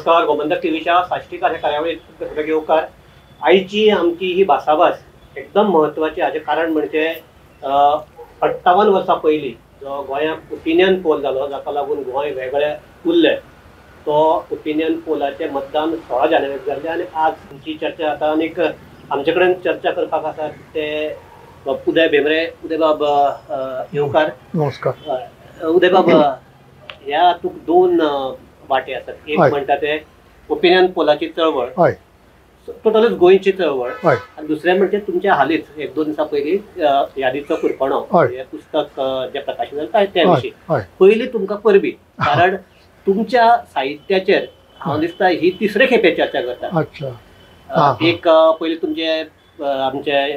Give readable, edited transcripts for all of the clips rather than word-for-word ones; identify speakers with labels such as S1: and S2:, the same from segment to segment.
S1: नमस्कार, गोमंतक टीव्हीच्या साश्टीकार ह्या कार्यावळीत तुमकां सगळ्यांक येवकार. आयची आमची ही भासाभास एकदम म्हत्वाची. हाचें कारण म्हणजे 58 वर्सां पयलीं जो गोंयांत ओपिनियन पोल जालो, जाका लागून गोंय वेगळें उरलें, तो ओपिनियन पोलाचें मतदान 16 जानेवारीक जाल्लें आनी आज आमची चर्चा जाता. आनीक आमचे कडेन चर्चा करपाक आसात ते उदय भेंब्रे. उदयबाब येवकार.
S2: नमस्कार.
S1: उदयबाब, ह्या तुका दोन वाटे आसात. एक म्हणटा ते ओपिनियन पोलाची चळवळ, टोटलच गोंयची चळवळ, आनी दुसरें म्हणजे तुमच्या हालींच एक दोन दिसां पयलीं यादीचो कुरपणो हें पुस्तक जें प्रकाशीत जालें त्या विशीं. पयलीं तुमकां परबी, कारण तुमच्या साहित्याचेर हांव दिसता ही तिसरे खेपे चर्चा करता. एक पयलीं तुमचे आमचे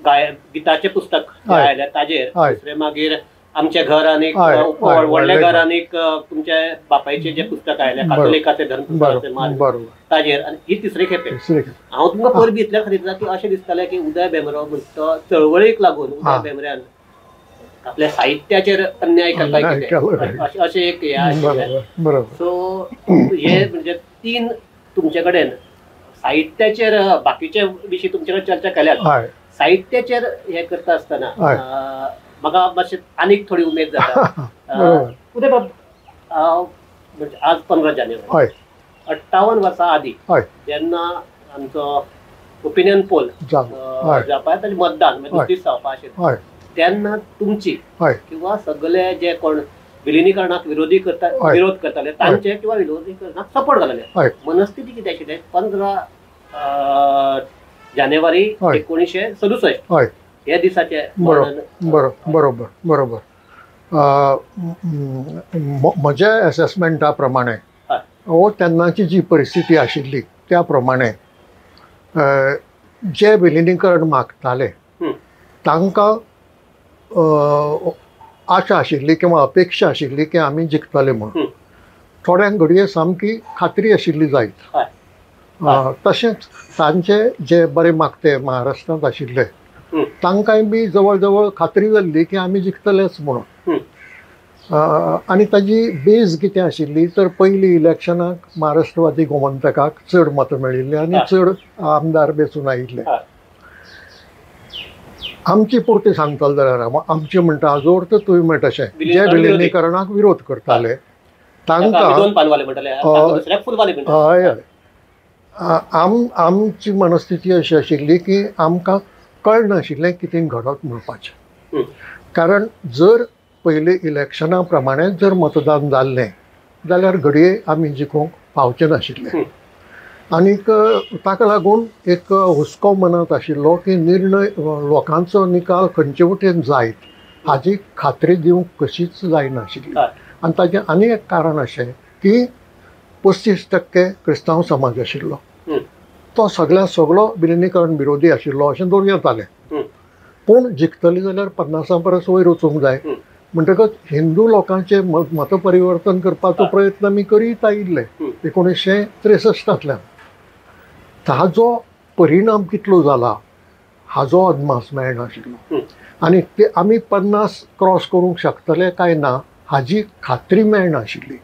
S1: गिताचें पुस्तक आयलें ताजेर, दुसरें मागीर आमचें घर आनी व्हडलें घर आनीक तुमच्या बापायचें जें पुस्तक आयलें कातोलिकाचें धर्म ताजेर, आनी ही तिसरे खेपे. हांव तुमकां परबी इतल्या खातीर दिता की अशें दिसतालें की उदय भेंब्रो म्हणटा चळवळीक लागून उदय भेंब्र्यान आपल्या साहित्याचेर अन्याय केला कितें अशें एक हें आशिल्लें. सो हे म्हणजे तीन तुमचे कडेन साहित्याचेर, बाकीचे विशीं तुमचे कडेन चर्चा केल्यात, साहित्याचेर हें करता आसतना म्हाका मातशें आनीक थोडी उमेद जाता. उदयबाब, म्हणजे आज 15 जानेवारी, 58 वर्सां आदीं जेन्ना आमचो ओपिनियन पोल जावपा ताजें मतदान म्हणजे दुसरीच जावपा आशिल्लें, तेन्ना तुमची किंवा सगळे जे कोण विलिनीकरणाक विरोधी करता विरोध करताले तांचे किंवा विलिनीकरणाक सपोर्ट घालले, मनस्थिती कितें आशिल्लें 15 जानेवारी 1967 ह्या दिसाचे?
S2: बरोबर बरोबर. म्हज्या एसेसमेंटा प्रमाणे वो तेन्नाची जी परिस्थिती आशिल्ली त्या प्रमाणे जे विलिनीकरण मागताले तांकां आशा आशिल्ली किंवा अपेक्षा आशिल्ली की आमी जिखतले म्हणून. थोड्यांक घडये सामकी खात्री आशिल्ली जायत. तशेंच तांचे जे बरे मागते महाराष्ट्रांत आशिल्ले तांकांय बी जवळ जवळ खात्री जाल्ली की आमी जिखतलेच म्हणून. आनी ताजी बेज कितें आशिल्ली तर पयलीं इलेक्शनाक महाराष्ट्रवादी गोमंतकाक चड मतां मेळिल्लीं आनी चड आमदार वेंचून आयिल्ले. आमची पुरती सांगतलो जाल्यार आमची म्हणटा हाजो अर्थ तुवें म्हणटा तशें जे विलिनीकरणाक विरोध करताले तांकां हय हय आमची मनस्थिती अशी आशिल्ली की आमकां कळनाशिल्लें कितें घडत म्हणपाचें. कारण जर पयलीं इलेक्शना प्रमाणे जर मतदान जाल्लें जाल्यार घडये आमी जिखूंक पावचे नाशिल्ले. आनीक ताका लागून एक हुस्को मनांत आशिल्लो की निर्णय लोकांचो निकाल खंयचे वटेन जायत हाजी खात्री दिवंक कशीच जायनाशिल्ली. आनी ताजें आनी एक कारण अशें की 35% क्रिस्तांव समाज आशिल्लो, तो सगळ्या सगळो विलिनीकरण विरोधी आशिल्लो अशें धरून येतालें. पूण जिखतली जाल्यार 50 परस वयर वचूंक जाय, म्हणटकच हिंदू लोकांचें मतपरिवर्तन करपाचो प्रयत्न आमी करीत आयिल्ले 1963. ताजो परिणाम कितलो जाला हाजो अदमास मेळनाशिल्लो आनी ते आमी 50 क्रॉस करूंक शकतले काय ना हाजी खात्री मेळनाशिल्ली.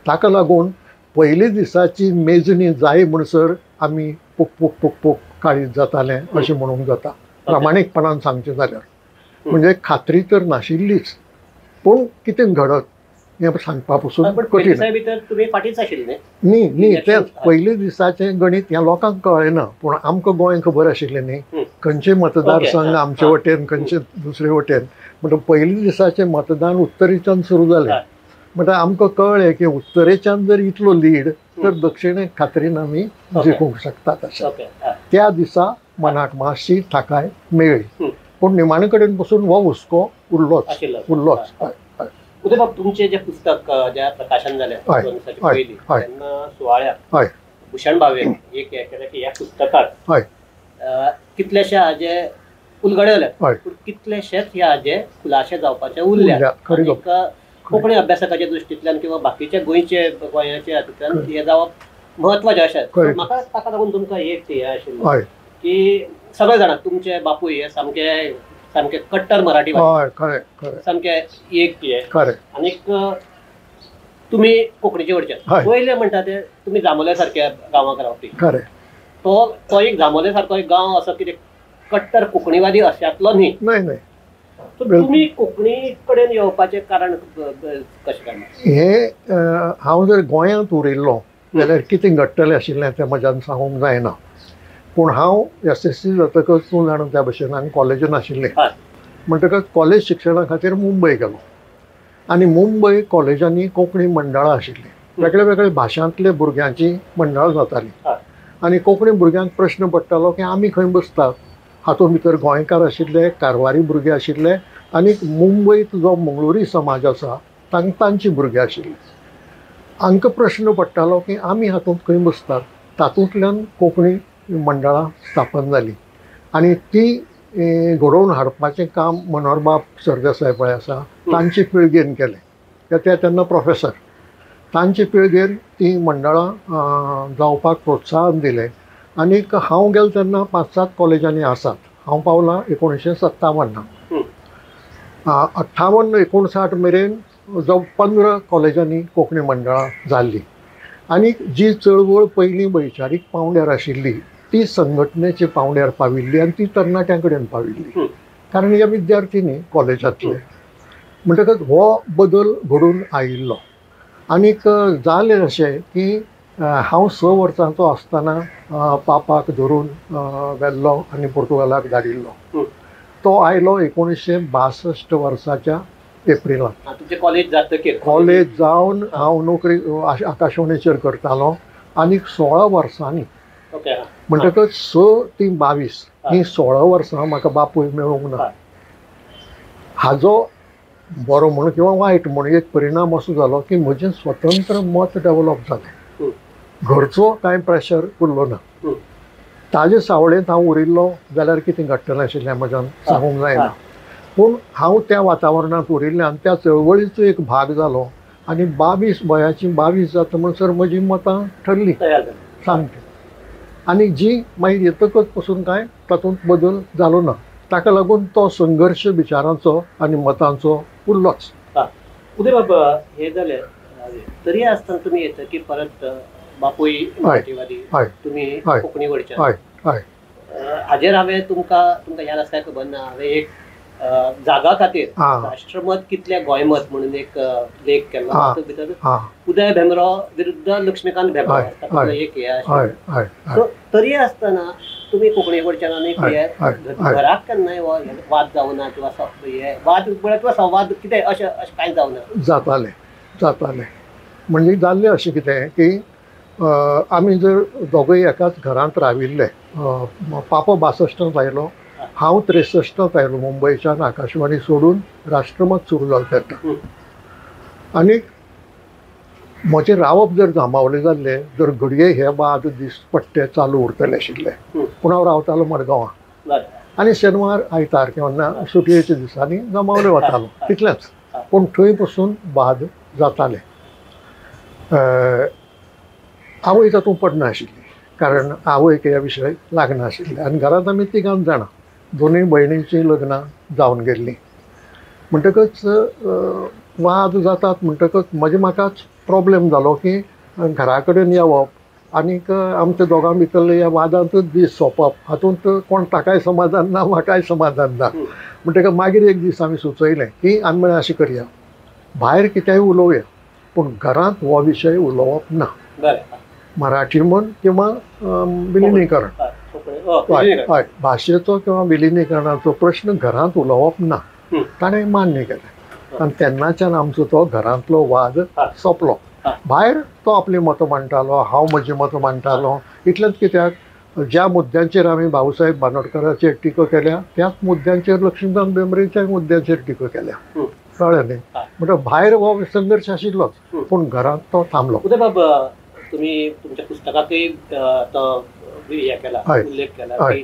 S2: ताका लागून पयले दिसाची मेजणी जाय म्हणसर आमी पुक पुक पुक पुक काळीज जातालें अशें म्हणूंक जाता प्रामाणीकपणान सांगचें जाल्यार. म्हणजे खात्री तर नाशिल्लीच, पूण कितें घडत हें सांगपा पसून कठीण. न्ही न्ही तें पयले दिसाचें गणीत ह्या लोकांक कळ्ळें ना, पूण आमकां गोंय खबर आशिल्लें न्ही खंयचे मतदारसंघ आमचे वटेन खंयचे दुसरे वटेन. म्हणटा पयले दिसाचें मतदान उत्तरेच्यान सुरू जालें, म्हणटा आमकां कळ्ळें की उत्तरेच्यान जर इतलो लीड तर दक्षिणेक खात्रीन आमी जिखूंक शकतात अशें. त्या दिसा मनाक मातशी थाकाय मेळ्ळी, पूण निमाणे कडेन पसून हो हुस्को उरलोच उरलोच.
S1: उदयबाब, तुमचें जें पुस्तक ज्या प्रकाशन जालें 2 दिसांच्या पयलीं तेन्ना सुवाळ्याक भूषण भावे एक हें केलें की ह्या पुस्तकाक कितलेशे हाजे उलगडे जाल्यात, पूण कितलेशेच ह्या हाजे खुलाशे जावपाचे उरल्यात. कोंकणी अभ्यासकाच्या दृश्टींतल्यान किंवा बाकीच्या गोंयचे गोंयाच्या हातूंतल्यान हें जावप म्हत्वाचें अशें. म्हाका ताका लागून तुमकां एक हें आशिल्लें की सगळे जाणां तुमचे बापूय हे सामके सामके कट्टर मराठी, सामके एक हे, आनीक तुमी कोंकणीचे वडच्यान पयलें म्हणटा ते तुमी जांबोले सारक्या गांवांक रावपी.
S2: खरें.
S1: तो तो एक जांबोले सारको एक गांव असो कितें कट्टर कोंकणीवादी अशांतलो न्ही.
S2: न्हय न्हय.
S1: तुमी कोंकणी कडेन येवपाचें कारण कशें काय?
S2: हें हांव जर गोंयांत उरिल्लो जाल्यार कितें घडटलें आशिल्लें तें म्हज्यान सांगूंक जायना. पूण हांव SSC जातकच तूं जाणा त्या भशेन आनी कॉलेजीन आशिल्लें म्हणटकच कॉलेज शिक्षणा खातीर मुंबय गेलो आनी मुंबय कॉलेजांनी कोंकणी मंडळां आशिल्लीं. वेगळे वेगळे भाशांतले भुरग्यांचीं मंडळां जातालीं आनी कोंकणी भुरग्यांक प्रश्न पडटालो की आमी खंय बसतात. हातूंत भितर गोंयकार आशिल्ले, कारवारी भुरगे आशिल्ले आनी मुंबयत जो मंगळुरी समाज आसा तांची भुरगीं आशिल्ली. हांकां प्रश्न पडटालो की आमी हातूंत खंय बसतात. तातूंतल्यान कोंकणी मंडळां स्थापन जालीं आनी ती घडोवन हाडपाचें काम मनोहरबाब सरदेसाय पळय आसा तांचे पिळगेन केलें. ते तेन्ना प्रोफेसर. तांचे पिळगेन तीं मंडळां जावपाक प्रोत्साहन दिलें आनीक हांव गेलो तेन्ना 5-7 कॉलेजांनी आसात. हांव पावलां 1957 58 59 मेरेन जावं 15 कॉलेजांनी कोंकणी मंडळां जाल्लीं आनी जी चळवळ पयलीं वैचारीक पावंड्यार आशिल्ली ती संघटनेच्या पावंड्यार पाविल्ली आनी ती तरणाट्यां कडेन पाविल्ली. कारण ह्या विद्यार्थी न्ही कॉलेजांतले. म्हणटकच हो बदल घडून आयिल्लो. आनीक जालें अशें की हांव 6 वर्सांचो आसतना पापाक धरून व्हेल्लो आनी पुर्तुगालाक धाडिल्लो. तो आयलो 1962 वर्साच्या एप्रिलांत.
S1: कॉलेज जातकीर?
S2: कॉलेज जावन हांव नोकरी आकाशवाणीचेर करतालो आनी 16 वर्सांनी म्हणटकच 6 ते 22 ही 16 वर्सां म्हाका बापूय मेळूंक ना. हाजो बरो म्हूण किंवा वायट म्हूण एक परिणाम असो जालो की म्हजें स्वतंत्र मत डेवलप जालें. घरचो कांय प्रेशर उरलो ना. ताजे सावळेंत हांव उरिल्लो जाल्यार कितें घडटलें आशिल्लें म्हज्यान सांगूंक जायना. पूण हांव त्या वातावरणांत उरिल्ल्यान त्या चळवळीचो एक भाग जालो आनी 22 वयाची 22 जाता म्हणसर म्हजीं मतां ठरलीं सामकी. आनी जी मागीर येतकच पसून कांय तातूंत बदल जालो ना. ताका लागून तो संघर्श विचारांचो आनी मतांचो उरलोच.
S1: उदय बाब, हें जालें तरी आसतना तुमी येता की परत बापूय मराठीवादी, तुमी कोंकणी वडच्यान. हाजेर हांवें तुमकां याद आसता खबर ना, हांवें एक जागा खातीर राष्ट्रमत कितले गोंयमत म्हणून एक लेख केल्लो. तातूंत भितर उदय भेंब्रो विरुद्ध लक्ष्मीकांत भेंब्रो एक हे आशिल्लें. तरी आसतना तुमी कोंकणी कडच्यान आनी घराक केन्नाय वाद जावना किंवा वाद किंवा संवाद कितें अशें अशें कांय जावना?
S2: जातालें जातालें. म्हणजे जाल्लें अशें कितें की आमी जर दोगूय एकाच घरांत राविल्ले. पापा 62 आयलो, हांव 63 आयलो मुंबयच्यान आकाशवाणी सोडून राष्ट्रमत सुरू जालें तेन्ना. आनी म्हजें रावप जर जांबावलें जाल्लें जर घडये हे वाद दिसपट्टे चालू उरतले आशिल्ले. पूण हांव रावतालो मडगांवां आनी शेनवार आयतार किंवा सुटयेच्या दिसांनी जांबावले वतालो तितलेंच. पूण थंय पसून वाद जाताले. आवय तातूंत पडनाशिल्ली कारण आवयक ह्या विशय लागनाशिल्ले आनी घरांत आमी तिगांच जाणां. दोनूय भयणींचीं लग्नां जावन गेल्लीं. म्हणटकच वाद जातात म्हणटकच म्हजे म्हाकाच प्रॉब्लेम जालो की घरा कडेन येवप आनीक आमच्या दोगां भितरले ह्या वादांतच दीस सोंपप. हातूंत कोण ताकाय समाधान ना म्हाकाय समाधान ना. म्हणटकच मागीर एक दीस आमी सुचयलें की आमी म्हळें अशें करया, भायर कितेंय उलोवया पूण घरांत हो विशय उलोवप ना. मराठी म्हण किंवा विलिनीकरण, हय हय, भाशेचो किंवा विलिनीकरणाचो प्रश्न घरांत उलोवप ना. ताणें मान्य केलें आनी तेन्नाच्यान आमचो तो घरांतलो वाद सोंपलो. भायर तो आपली मतां मांडटालो, हांव म्हजी मतां मांडटालो. इतलेंच कित्याक ज्या मुद्द्यांचेर आमी भाऊसाहेब बांदोडकराचेर टिका केल्या त्याच मुद्द्यांचेर लक्ष्मीकांत भेंब्रेच्याय मुद्द्यांचेर टिका केल्या. कळ्ळें न्ही? म्हणटा भायर हो संघर्श आशिल्लोच पूण घरांत तो थांबलो.
S1: उदय बाब, तुमी तुमच्या पुस्तकाकय तो हे केला, उल्लेख केला की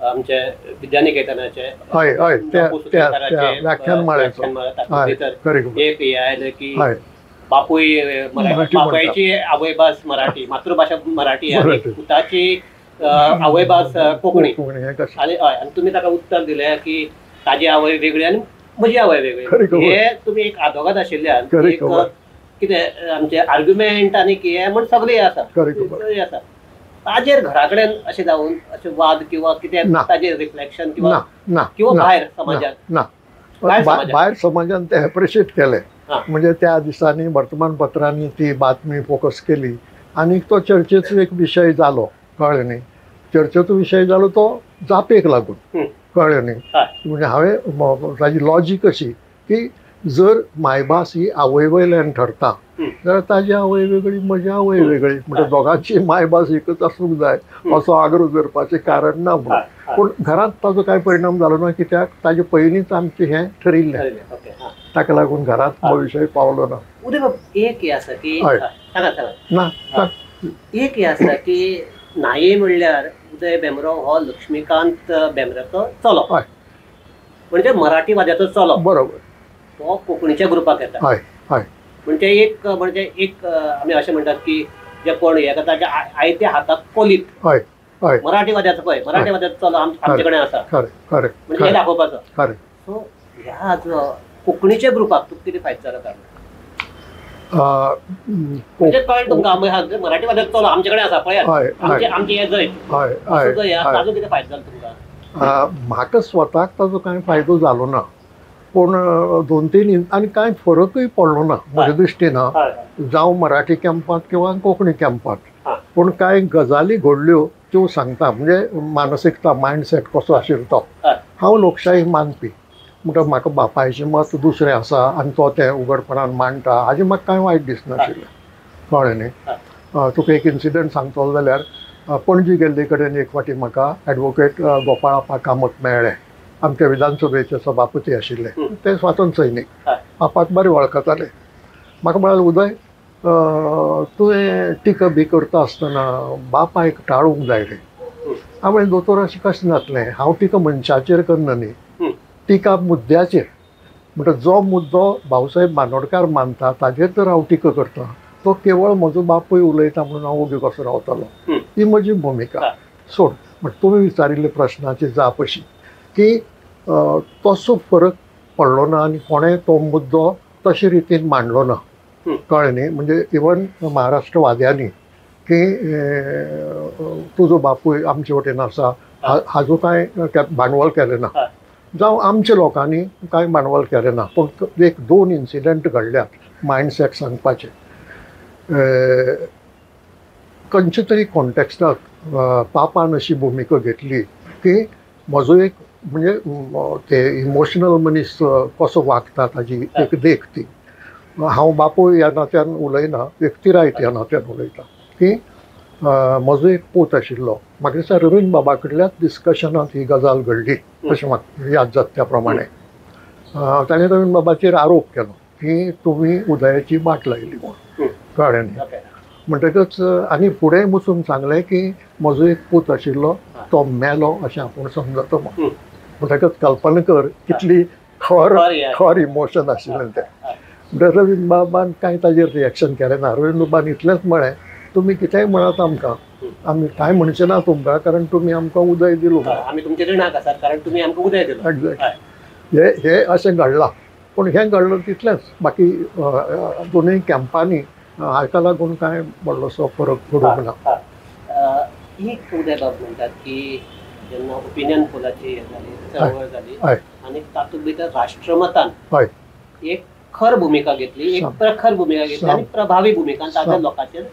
S1: आमचे विद्यानिकेतनाचे
S2: हय हय व्याख्यानमाळेचो
S1: एक हे आयलें की बापूय बापायची आवयभास मराठी, मातृभाशा मराठी आनी पुताची आवयभास कोंकणी. आनी हय, आनी तुमी ताका उत्तर दिलें की ताजी आवय वेगळी आनी म्हजी आवय वेगळी. हे तुमी एक आदोगाद आशिल्ल्यान एक कितें आमचे आर्ग्युमेंट आनी हे म्हण सगळे आसा आसा ताजेर घरा कडेन अशें जावन अशें वाद किंवा कितें ताजेर रिफ्लेक्शन किंवा किंवा भायर समाजान
S2: ना भायर समाजान ते एप्रिशिएट केलें. म्हणजे त्या दिसांनी वर्तमानपत्रांनी ती बातमी फोकस केली आनी तो चर्चेचो एक विशय जालो. कळ्ळें न्ही? चर्चेचो विशय जालो तो जापेक लागून. कळ्ळें न्ही? म्हणजे हांवें ताजी लॉजीक अशी की जर मायभास ही आवय वयल्यान ठरता जाल्यार ताजी आवय वेगळी म्हजी आवय वेगळी, म्हणजे दोगांची मायभास एकच आसूंक जाय असो आग्रो धरपाचें कारण ना म्हणून. पूण घरांत ताजो कांय परिणाम जालो ना कित्याक ताजे पयलींच आमचें हें ठरिल्लें, ताका लागून घरांत हो विशय पावलो ना.
S1: उदय बाब एक हें आसा की ना एक हें आसा की नाये म्हणल्यार उदय भेंब्रो हो लक्ष्मीकांत भेंब्र्याचो चलो, म्हणजे मराठीवाद्याचो चलो,
S2: बरोबर,
S1: तो कोंकणीच्या ग्रुपाक येता. म्हणजे एक म्हणजे एक आमी अशें म्हणटात की जे कोण हे करता आयत्या हाताक कोलीत मराठीवाद्याचो पळय मराठीवाद्याचो चलो आमचे कडेन आसा म्हणजे हे दाखोवपाचो. सो ह्या कोंकणीच्या ग्रुपाक तुका कितें फायदो जालो? कारण म्हणजे कळ्ळें तुमकां मराठीवाद्याचो चलो आमचे कडेन आसा पळयात आमचें हें जैत ताजो कितें फायदो जालो तुमकां?
S2: म्हाका स्वताक ताजो कांय फायदो जालो ना, पूण 2-3 आनी कांय फरकूय पडलो ना म्हज्या दृश्टीन, जावं मराठी कॅम्पांत किंवा कोंकणी कॅम्पांत. पूण कांय गजाली घडल्यो त्यो सांगता, म्हणजे मानसिकता मायंडसेट कसो आशिल्लो तो. हांव लोकशाही मानपी, म्हणटा म्हाका बापायचें मत दुसरें आसा आनी तो तें उगडपणान मांडटा हाजें म्हाका कांय वायट दिसनाशिल्लें. कळ्ळें न्ही? तुका एक इन्सिडंट सांगतलो जाल्यार पणजी गेल्ले कडेन एक फावटी म्हाका एडवोकेट गोपाळाप्पा कामत मेळ्ळे, आमच्या विधानसभेचे सभापती आशिल्ले, ते स्वातंत्र्य सैनीक, बापाक बरें वळखताले. म्हाका म्हळ्यार उदय तुवें टिका बी करता आसतना बापायक टाळूंक जाय रे. हांवें म्हणलें दोतोर अशें कशें जातलें, हांव टिका मनशाचेर करना न्ही, टिका मुद्द्याचेर. म्हणटा जो मुद्दो भाऊसाहेब बांदोडकार मानता ताजेर तर हांव टिका करता, तो केवळ म्हजो बापूय उलयता म्हणून हांव ओगी कसो रावतलो, ही म्हजी भुमिका. सोड. म्हण तुमी विचारिल्ल्या प्रश्नाची जाप अशी की तसो फरक पडलो ना आनी कोणें तो मुद्दो तशे रितीन मांडलो ना. कळ्ळें न्ही? म्हणजे इवन महाराष्ट्रवाद्यांनी की तुजो बापूय आमचे वटेन आसा हाजो कांय भांडवल केलें ना, जावं आमच्या लोकांनी कांय भांडवल केलें ना. पूण 1-2 इन्सिडंट घडल्यात मायंडसेट सांगपाचे. खंयच्या तरी कॉन्टेक्स्टाक पापान अशी भुमिका घेतली की म्हजो एक म्हणजे ते इमोशनल मनीस कसो वागता ताजी एक देख ती. हांव बापूय ह्या नात्यान उलयना, व्यक्तिरायत ह्या नात्यान उलयता की म्हजो एक पूत आशिल्लो, म्हाका दिसता रवीन्द्र बाबा कडल्याच डिस्कशनांत ही गजाल घडली अशें म्हाका याद जाता. त्या प्रमाणे ताणें रवीन्द्र बाबाचेर आरोप केलो की तुमी उदयाची वाट लायली म्हूण. कळ्ळें न्ही? म्हणटकच आनी फुडें वचून सांगलें की म्हजो एक पूत आशिल्लो तो मेलो अशें आपूण समजता म्हूण. म्हणटकच कल्पना कर कितली खर खर इमोशन आशिल्लें तें. म्हणटकच रवीन्द्र बाबान कांय ताजेर रिएक्शन केलें ना. रवीन्द्र बाबान इतलेंच म्हळें तुमी कितेंय म्हणात आमकां, आमी कांय म्हणचें ना तुमकां, कारण तुमी आमकां उदय दिलो,
S1: आमी तुमचे रिणाक आसात कारण तुमी आमकां उदय दिलो.
S2: एक्झॅक्ट. हे हे अशें घडलां. पूण हें घडलां तितलेंच, बाकी दोनूय कॅम्पांनी हाका लागून कांय व्हडलोसो फरक पडूंक ना.
S1: एक उदय बाब म्हणटात की जेन्ना ओपिनियन पोलाची हे जाली चळवळ जाली आनी तातूंत भितर राष्ट्रमतान एक खर भुमिका घेतली, एक प्रखर भुमिका घेतली आनी प्रभावी भुमिका, ताच्या लोकांचेर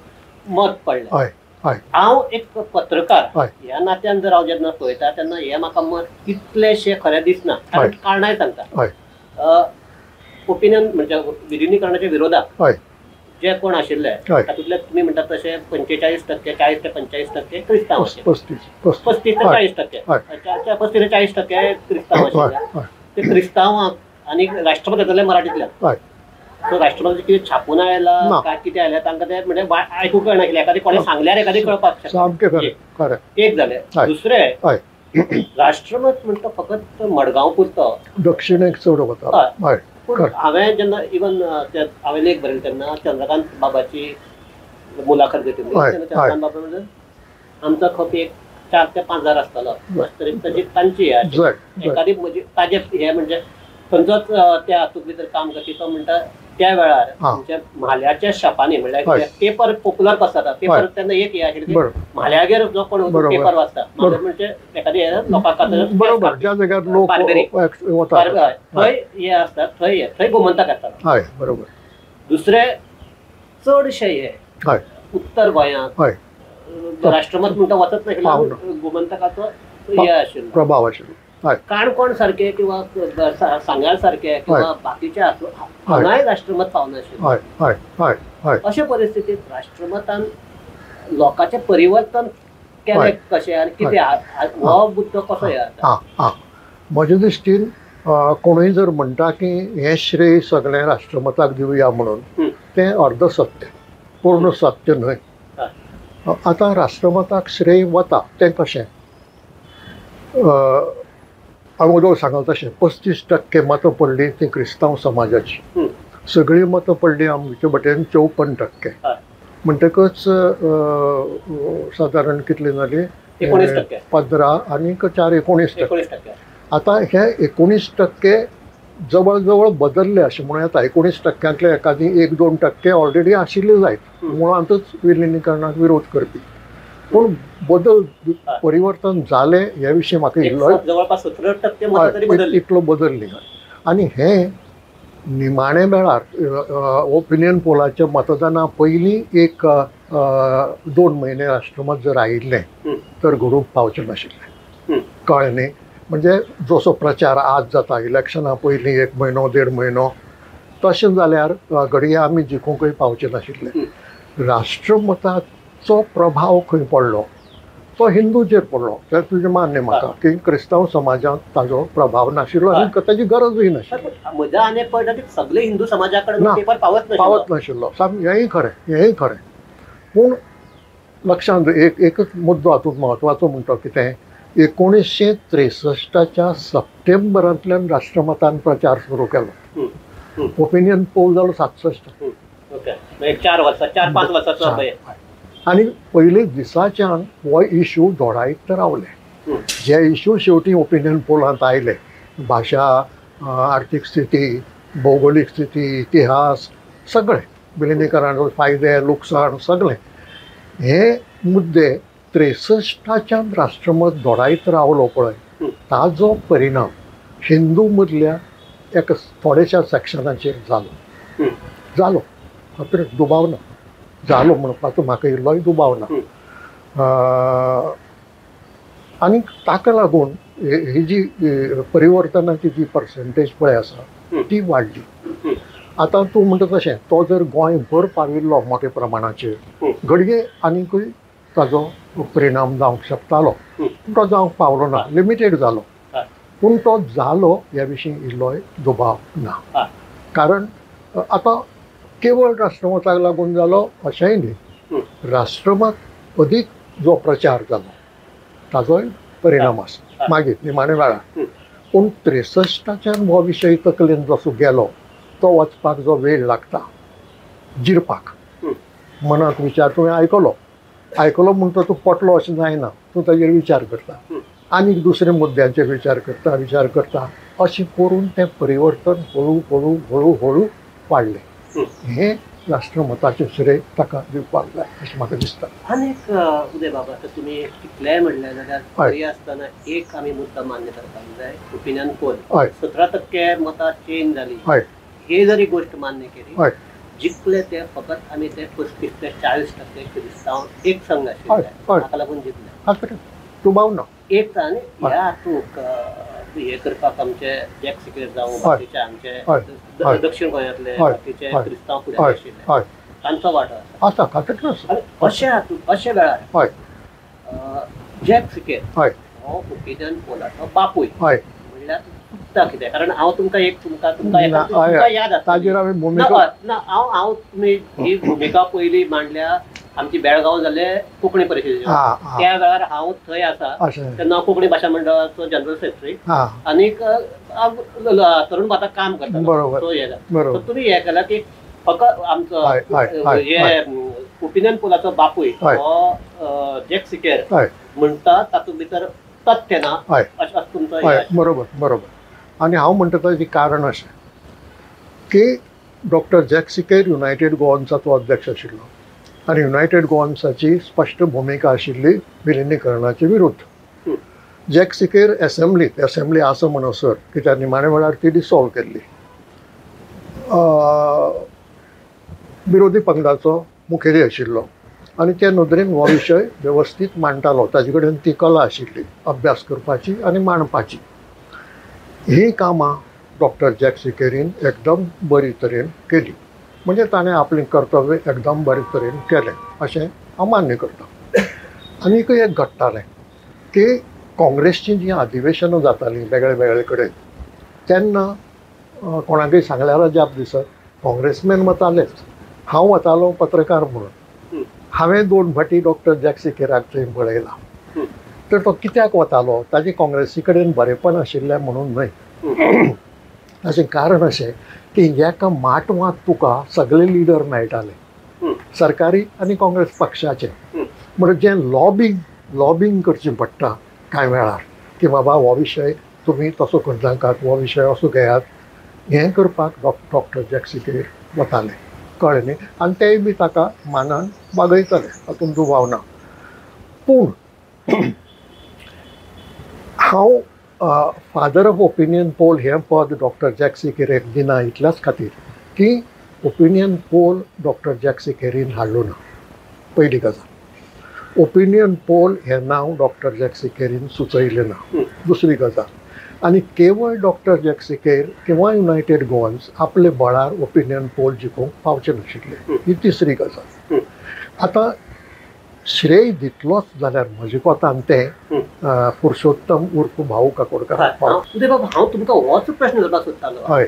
S1: मत पडलें. हांव एक पत्रकार ह्या नात्यान जर हांव जेन्ना पळयता तेन्ना हें म्हाका मत कितलेशें खरें दिसना. कारण कारणांय सांगता. ओपिनियन म्हणजे विलिनीकरणाच्या विरोधात जे कोण आशिल्ले तातूंतले तुमी म्हणटात तशे 45%, 40 ते 45% क्रिस्तांव आशिल्ले, 35 ते 40%, 35 ते 40% क्रिस्तांव आशिल्ले. ते क्रिस्तांवांक आनी राष्ट्रमतांतले मराठींतल्यान, सो राष्ट्रमताचें कितें छापून आयलां काय कितें आयलें तांकां तें म्हणजे आयकूंक कळनाशिल्लें, एखादें कोणें सांगल्यार एखादें कळपाक शकता. एक जालें. दुसरें राष्ट्रमत म्हणटा फकत मडगांव पुरतो,
S2: दक्षिणेक चड वता.
S1: पूण हांवें जेन्ना इवन हांवें लेख बरयलो तेन्ना चंद्रकांत बाबाची मुलाखत घेतिल्ली, तेन्ना चंद्रकांत बाबा म्हणजे आमचो खप एक 4 ते 5 हजार आसतलो तरी ताजी तांची एखादी म्हणजे ताजे हे म्हणजे खंयचोच त्या हातूंत भितर काम करपी तो म्हणटा त्या वेळार तुमच्या म्हाल्याच्या शॉपांनी म्हणल्यार पेपर पॉप्युलर आसता पेपर तेन्ना एक हे आशिल्लें म्हाल्यागेर जो कोण पेपर वाचता म्हणजे एखादी लोकांक
S2: बरोबर ज्या जाग्यार लोक
S1: थंय हे आसता थंय थंय गोमंतक आसता.
S2: हय बरोबर.
S1: दुसरे चडशे हे उत्तर गोंयांत राष्ट्रमत म्हणटा वचत नाशिल्लो गोमंतकाचो हे आशिल्लो
S2: प्रभाव आशिल्लो.
S1: काणकोण सारखे किंवा सांग्यार सारखे किंवा बाकीचे हांगाय राष्ट्रमत पावनाशिल्लें. अशे परिस्थितीत राष्ट्रमतान लोकांचें परिवर्तन केलें कशें आनी कितें हो मुद्दो कसो हे
S2: जाता? म्हजे दृश्टीन कोणूय जर म्हणटा की हें श्रेय सगळें राष्ट्रमताक दिवया म्हणून तें अर्धसत्य, पूर्ण सत्य न्हय. आतां राष्ट्रमताक श्रेय वता तें कशें? अगोदर सांगल तशें 35% मतां पडलीं तीं क्रिस्तांव समाजाची, सगळीं मतां पडलीं आमचे वटेन 54%. म्हणटकच सादारण कितली जाली 15 आनी 4 19%. आतां हे 19% जवळ जवळ बदलले अशें म्हणूं येता. 19%तले एकादी 1-2% ऑलरेडी आशिल्ले जायत मुळांतच विलिनीकरणाक विरोध करपी, पूण बदल परिवर्तन जालें हे विशीं म्हाका इल्लो
S1: जवळपास 17%
S2: इतलो बदलली. आनी हें निमाणे वेळार ओपिनियन पोलाच्या मतदाना पयलीं 1-2 म्हयने राष्ट्रमत जर आयिल्लें तर घडूंक पावचें नाशिल्लें. कळ्ळें न्ही? म्हणजे जसो प्रचार आज जाता इलेक्शना पयलीं 1 म्हयनो 1.5 म्हयनो तशें जाल्यार घडये आमी जिखूंकय पावचें नाशिल्लें. राष्ट्रमताचो प्रभाव खंय पडलो? तो हिंदूचेर पडलो. तें तुजें मान्य म्हाका की क्रिस्तांव समाजांत ताजो प्रभाव नाशिल्लो आनी ताजी गरजूय नाशिल्ली.
S1: म्हज्या आनी पडटा की सगळे हिंदू समाजा कडेन पेपर पावत
S2: नाशिल्लो. हेंय खरें, हेंय खरें. पूण लक्षांत एकच मुद्दो हातूंत म्हत्वाचो म्हणटा कितें, 1963च्या सप्टेंबरांतल्यान राष्ट्रमतान प्रचार सुरू केलो. ओपिनियन पोल जालो 67.
S1: 4 वर्सां 4-5 वर्सांचो.
S2: आनी पयले दिसाच्यान हो इशू दोडायत रावले. जे इशू शेवटी ओपिनियन पोलांत आयले, भाशा, आर्थीक स्थिती, भौगोलीक स्थिती, इतिहास, सगळे विलिनीकरणाचो फायदे लुकसाण सगळे हे मुद्दे 63च्यान राष्ट्रमत दोडायत रावलो पळय, ताजो परिणाम हिंदू मदल्या एका थोड्याशा सेक्शनाचेर जालो. जालो हातूंत दुबाव ना, जालो म्हणपाचो म्हाका इल्लोय दुबाव ना. आनी ताका लागून ही जी परिवर्तनाची जी पर्संटेज पळय आसा ती वाडली. आतां तूं म्हणटा तशें तो जर गोंयभर पाविल्लो मोठ्या प्रमाणाचेर घडये आनीकूय ताजो परिणाम जावंक शकतालो, पूण तो जावंक पावलो ना, लिमिटेड जालो. पूण तो जालो ह्या विशीं इल्लोय दुबाव ना. कारण आतां केवळ राष्ट्रमताक लागून जालो अशेंय न्ही, राष्ट्रमत अदीक जो प्रचार जालो ताजोय परिणाम आसा मागीर निमाणे वेळार. पूण 63च्यान हो विशय तकलेन जसो गेलो तो वचपाक जो वेळ लागता जिरपाक, मनांत विचार तुवें आयकलो आयकलो म्हणटा तूं पटलो अशें जायना, तूं ताजेर विचार करता आनी दुसऱ्या मुद्द्यांचेर विचार करता विचार करता अशें करून तें परिवर्तन हळू हळू हळू हळू वाडलें. हें राष्ट्रमताचें श्रेय ताका दिवपाक जाय अशें म्हाका दिसता.
S1: आनी एक उदय बाबा, आतां तुमी कितलेंय म्हणलें जाल्यार तरी आसतना एक आमी मुद्दो मान्य करपाक जाय, ओपिनियन पोल 17% मतां चेंज जाली हे जरी गोश्ट मान्य केली, जिखले ते फकत आमी ते 35 ते 40% क्रिस्तांव एक संघ आशिल्ले ताका लागून जिखले,
S2: दुबाव ना.
S1: एक आनी ह्या हातूंत हे करपाक आमचे जॅक सिकेर जावं बाकीचे आमचे दक्षिण गोंयांतले बाकीचे क्रिस्तांव फुडारी आशिल्ले तांचो वांटो
S2: आसा. आनी
S1: अशे हातूंत अशे वेळार जॅक सिकेर हो ओपिनियन पोलाचो बापूय म्हणल्यार चुकता कितें? कारण हांव तुमकां एक तुमकां तुमकां याद आसा ना, हांव हांव तुमी ही भुमिका पयली मांडल्या आमची बेळगांव जाले कोंकणी परिशदेच्या त्या वेळार हांव थंय आसा तेन्ना कोंकणी भाशा मंडळाचो जनरल सेक्रेटरी आनीक तरुण भारताक काम करता. सो हे तुमी हें केलां की फकत आमचो हे ओपिनियन पोलाचो बापूय हो जॅक सिकेर म्हणटा तातूंत भितर तथ्य ना अशें तुमचो.
S2: बरोबर बरोबर. आनी हांव म्हणटा ताचें कारण अशें की डॉक्टर जॅक सिकेर युनायटेड गोवन्साचो अध्यक्ष आशिल्लो आनी युनायटेड गोवन्साची स्पश्ट भुमिका आशिल्ली विलिनीकरणाचे विरुद्ध. जॅक सिकेर एसेंब्लीत, एसेंब्ली आसा म्हणसर कित्याक निमाणे वेळार ती डिसॉल्व केल्ली, विरोधी पंगडाचो मुखेली आशिल्लो आनी ते नदरेन हो विशय वेवस्थीत मांडटालो. ताजे कडेन ती कला आशिल्ली अभ्यास करपाची आनी मांडपाची. हीं कामां डॉक्टर जॅक सिकेरीन एकदम बरी तरेन केली, म्हणजे ताणें आपलें कर्तव्य एकदम बरे तरेन केलें अशें हांव मान्य करता. आनीकय एक घडटालें की काँग्रेसचीं जीं अधिवेशनां जातालीं वेगळे वेगळे कडेन तेन्ना कोणाकय सांगल्यार अजाप दिसत, काँग्रेसमॅन वतालेच. हांव वतालो पत्रकार म्हणून. हांवें 2 फावटी डॉक्टर जॅक सिकेराक थंय पळयला. तर तो कित्याक वतालो, ताजें काँग्रेसी कडेन बरेंपण आशिल्लें म्हणून न्हय, ताचें कारण अशें की एका माटवांत तुका सगळे लिडर मेळटाले, सरकारी आनी काँग्रेस पक्षाचे. म्हणून जें लॉबींग करचें पडटा कांय वेळार की बाबा हो विशय तुमी तसो करनाकात, हो विशय असो घेयात, हें करपाक डॉक्टर जॅक सिकेर वताले. कळ्ळें न्ही? आनी तेय बी ताका मानान वागयताले, तातूंत दुबाव ना. पूण हांव फादर ऑफ ओपिनियन पोल हें पद डॉक्टर जॅक सिकेरीक दिना इतल्याच खातीर की ओपिनियन पोल डॉक्टर जॅक सिकेरीन हाडलो ना. पयली गजाल, ओपिनियन पोल हें नांव डॉक्टर जॅक सिकेरीन सुचयलें ना. दुसरी गजाल, आनी केवळ डॉक्टर जॅक सिकेर किंवा युनायटेड गोवन्स आपले बळार ओपिनियन पोल जिखूंक पावचे नाशिल्ले. ही तिसरी गजाल. आतां श्रेय दितलोच जाल्यार म्हजे कोतान तें पुरुषोत्तम उर्फ भाऊ काकोडकार.
S1: बाबा, हांव तुमकां होच प्रश्न करपाक सोदतालो.
S2: हय,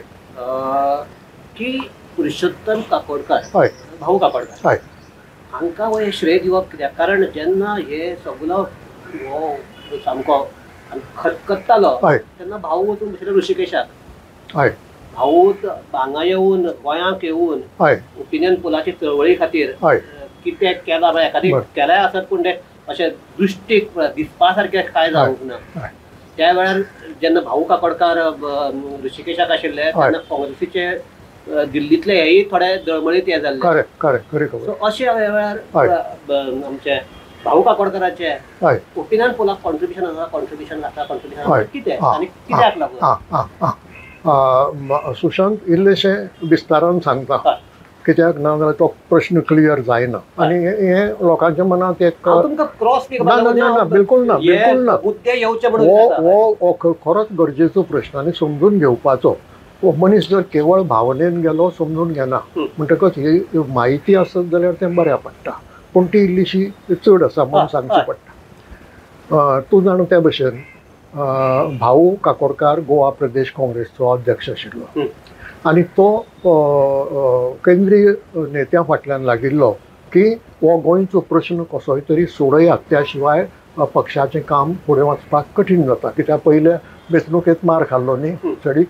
S1: की पुरुषोत्तम काकोडकार,
S2: हय,
S1: भाऊ काकोडकार,
S2: हय,
S1: हांकां हे श्रेय दिवप कित्याक? कारण जेन्ना हे सगलो हो सामको खतखत्तालो तेन्ना भाऊ वचून बशिल्लो ऋषिकेशाक.
S2: हय,
S1: भाऊ हांगा येवन गोंयांक येवन ओपिनियन पोलाचे चळवळी खातीर कितें केलां, एखादी केलाय आसत पूण ते अशें दृश्टीक दिसपा सारकें कांय जावंक ना. त्या वेळार जेन्ना भाऊ काकोडकार ऋषिकेशाक आशिल्ले तेन्ना काँग्रेसीचे दिल्लींतले हेय थोडे दळमळीत हे जाल्ले. सो अशे वेळार आमचे भाऊ काकोडकाराचे ओपिनियन पोलाक कॉन्ट्रिब्युशन आसा, कॉन्ट्रिब्युशन आसा, कॉन्ट्रिब्युशन कितें आनी कित्याक लागून?
S2: सुशांत, इल्लेशें विस्तारान सांगता कित्याक ना जाल्यार तो प्रश्न क्लियर जायना आनी हें लोकांच्या मनांत एक
S1: क्रॉस
S2: ना ना बिलकुल ना, बिलकुल ना, हो खरोच गरजेचो प्रश्न आनी समजून घेवपाचो. मनीस जर केवळ भावनेन गेलो समजून घेना म्हणटकच ही म्हायती आसत जाल्यार तें बऱ्या पडटा, पूण ती इल्लीशी चड आसा म्हणून सांगची पडटा. तूं जाणा त्या भशेन भाऊ काकोडकार गोवा प्रदेश काँग्रेसचो अध्यक्ष आशिल्लो आनी तो केंद्रीय नेत्या फाटल्यान लागिल्लो की हो गोंयचो प्रश्न कसोय तरी सोडयात, त्या शिवाय पक्षाचें काम फुडें वचपाक कठीण जाता. कित्याक पयले वेंचणुकेंत मार खाल्लो न्ही चडीक,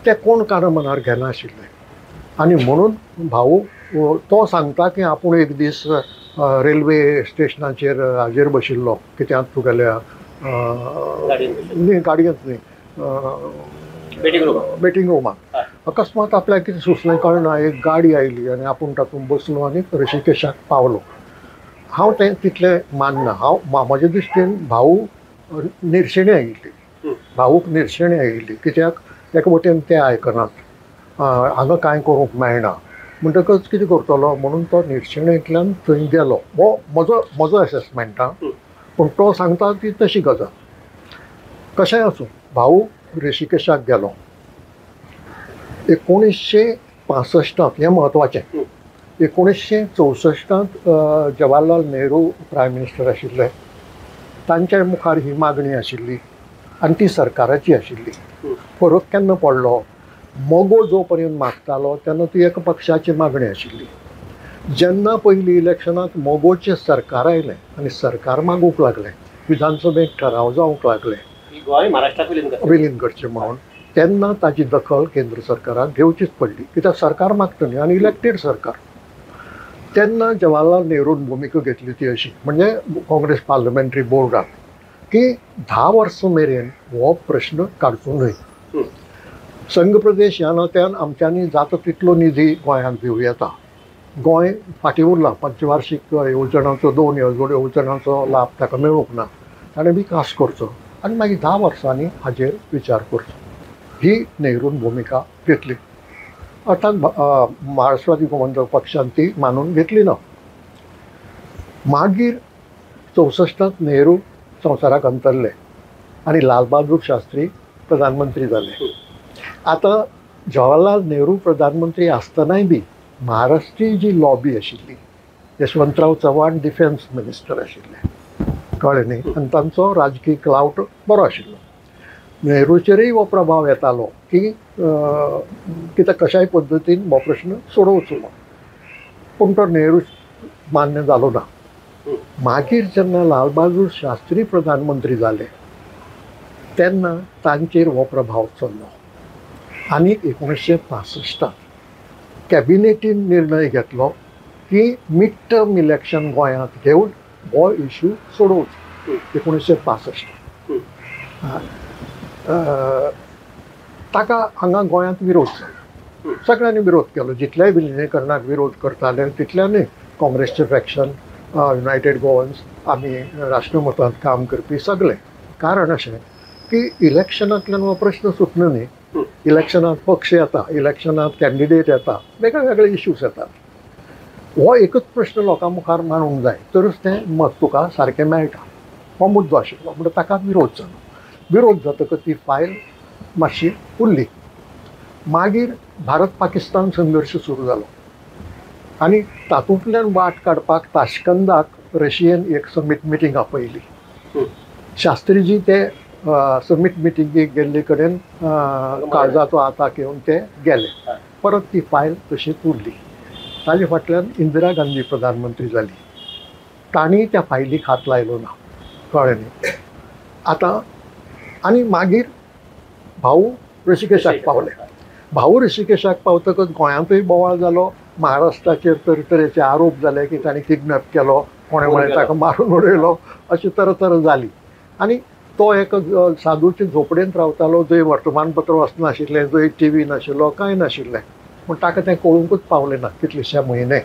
S2: ते कोण काना मनार घेनाशिल्ले आनी म्हणून भाऊ तो सांगता की आपूण एक दीस रेल्वे स्टेशनाचेर हाजेर बशिल्लो, कित्याक तुगेल्या न्ही गाडयेंत न्ही, वेटिंग रुमाक, अकस्मात आपल्याक कितें सुचलें कळना, एक गाडी आयली आनी आपूण तातूंत बसलो आनी ऋषिकेशाक पावलो. हांव तें तितलें मानना. हांव म्हजे दृश्टीन भाऊ निर्शेणी आयिल्ली, भाऊक निर्शेणी आयिल्ली कित्याक एका वटेन ते आयकनात, हांगा कांय करूंक मेळना, म्हणटकच कितें करतलो म्हणून तो निर्शेणेंतल्यान थंय गेलो. हो म्हजो एसेसमेंट आं, पूण तो सांगता ती तशी गजाल. कशेंय आसूं, भाऊ ऋषिकेशाक गेलो 1965, हें म्हत्वाचें. 1964 जवाहरलाल नेहरू प्रायम मिनिस्टर आशिल्ले, तांच्या मुखार ही मागणी आशिल्ली आनी ती सरकाराची आशिल्ली. फरक केन्ना पडलो, मगो जो पर्यंत मागतालो तेन्ना ती एका पक्षाची मागणी आशिल्ली. जेन्ना पयली इलेक्शनाक मगोचें सरकार आयलें आनी सरकार मागूंक लागलें, विधानसभेक ठराव जावंक लागले
S1: गोंय महाराष्ट्राक
S2: विलीन करचें म्हणून, तेन्ना ताची दखल केंद्र सरकाराक घेवचीच पडली, कित्याक सरकार मागता न्ही आनी इलेक्टेड सरकार. तेन्ना जवाहरलाल नेहरून भुमिका घेतली ती अशी, म्हणजे काँग्रेस पार्लमेंटरी बोर्डान, की 10 वर्सां मेरेन हो प्रश्न काडचो न्हय. संघ प्रदेश ह्या नात्यान आमच्यांनी जाता तितलो निधी गोंयांक दिवं येता. गोंय फाटीं उरलां, पंचवार्शीक येवजणांचो 2 येवजणांचो लाभ ताका मेळूंक ना, ताणें विकास करचो आनी मागीर 10 वर्सांनी हाजेर विचार करचो, ही नेहरून भुमिका घेतली. अर्थात महाराष्ट्रवादी गोमंतक पक्षान ती मानून घेतली ना. मागीर 64 नेहरू संवसाराक अंतरले आनी लाल बहादूर शास्त्री प्रधानमंत्री जाले. आतां जवाहरलाल नेहरू प्रधानमंत्री आसतनाय बी महाराष्ट्रीय जी लॉबी आशिल्ली, यशवंतराव चव्हाण डिफेन्स मिनिस्टर आशिल्ले, कळ्ळें न्ही, आनी तांचो राजकीय क्लावट बरो आशिल्लो. नेहरूचेरय हो प्रभाव येतालो की कित्याक कशाय पद्दतीन हो प्रश्न सोडोवचो, पूण तो नेहरू मान्य जालो ना. मागीर जेन्ना लाल बहादूर शास्त्री प्रधानमंत्री जाले तेन्ना तांचेर हो प्रभाव चल्लो आनी 1965 कॅबिनेटीन निर्णय घेतलो की मिड टर्म इलेक्शन गोंयांत घेवन हो इशू सोडोवचो. 1965 ताका हांगा गोंयांत विरोध जालो, सगळ्यांनी विरोध केलो, जितल्याय विलिनीकरणाक विरोध करताले तितल्यांनी काँग्रेसचें फॅक्शन, युनायटेड गोवन्स, आमी राष्ट्रमतांत काम करपी सगळे. कारण अशें की इलेक्शनांतल्यान हो प्रश्न सुटना न्ही, इलेक्शनांत पक्ष येता, इलेक्शनांत कॅन्डिडेट येता, वेगळे वेगळे इश्यूज येतात. हो एकच प्रश्न लोकां मुखार मांडूंक जाय तरच तें मत तुका सारकें मेळटा, हो मुद्दो आशिल्लो. म्हणटा ताका विरोध जालो. विरोध जातकच ती फायल मातशी उरली. मागीर भारत पाकिस्तान संघर्श सुरू जालो आनी तातूंतल्यान वाट काडपाक ताशकंदाक रशियेन एक समीट मिटींग आपयली. शास्त्रीजी ते समीट मिटिंगेक गेल्ले कडेन काळजाचो आताक येवन ते गेले. परत ती फायल तशीच उरली. ताजे फाटल्यान इंदिरा गांधी प्रधानमंत्री जाली, तांणी त्या फायलीक हात लायलो ना, कळ्ळें न्ही. आतां आनी मागीर भाऊ ऋषिकेशाक पावले. भाऊ ऋषिकेशाक पावतकच गोंयांतूय बोवाळ जालो, महाराष्ट्राचेर तरेतरेचे आरोप जाले की तांणी किडनॅप केलो, कोणें कोणें ताका मारून उडयलो, अशी तरातरा जाली. आनी तो एक साधूचे झोपडेंत रावतालो, जंय वर्तमानपत्र वाचनाशिल्लें, जंय टी व्ही नाशिल्लो, कांय नाशिल्लें, पूण ताका तें कळुंकूच पावलें ना कितलेशे म्हयने.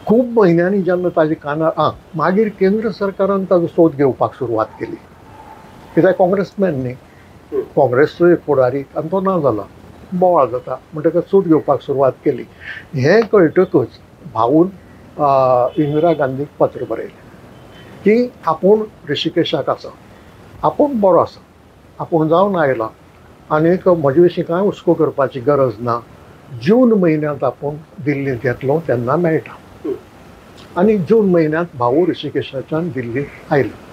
S2: खूब म्हयन्यांनी जेन्ना ताजे कानार मागीर केंद्र सरकारान ताजो सोद घेवपाक सुरवात केली, कित्याक काँग्रेसमॅन न्ही, काँग्रेसचो एक फुडारी आनी तो ना जाला, बोवाळ जाता, म्हणटकच सोद घेवपाक सुरवात केली. हें कळटकच भाऊन इंदिरा गांधीक पत्र बरयलें की आपूण ऋषिकेशाक आसा, आपूण बरो आसा, आपूण जावन आयला आनीक म्हजे विशीं कांय हुस्को करपाची गरज ना, जून म्हयन्यांत आपूण दिल्लींत येतलो तेन्ना मेळटा. आनी जून म्हयन्यांत भाऊ ऋषिकेशाच्यान दिल्लींत आयले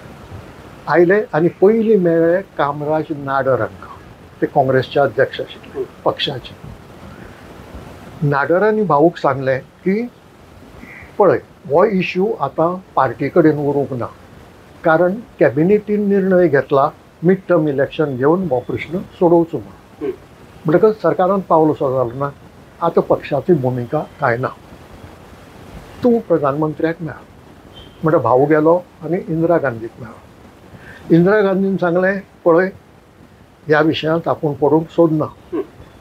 S2: आयले आनी पयलीं मेळ्ळे कामराज नाडर हांकां, ते काँग्रेसचे अध्यक्ष आशिल्ले पक्षाचे. नाडरांनी भाऊक सांगलें की पळय हो इश्यू आतां पार्टी कडेन उरूंक ना, कारण कॅबिनेटीन निर्णय घेतला मिड टर्म इलेक्शन घेवन हो प्रश्न सोडोवचो म्हणून. म्हणटकच सरकारान पावलो जालो ना, आतां पक्षाची भुमिका कांय ना, तूं प्रधानमंत्र्याक मेळ. म्हणटा भाऊ गेलो आनी इंदिरा गांधीक मेळ्ळो. इंदिरा गांधीन सांगलें पळय ह्या विशयांत आपूण पडूंक सोदना,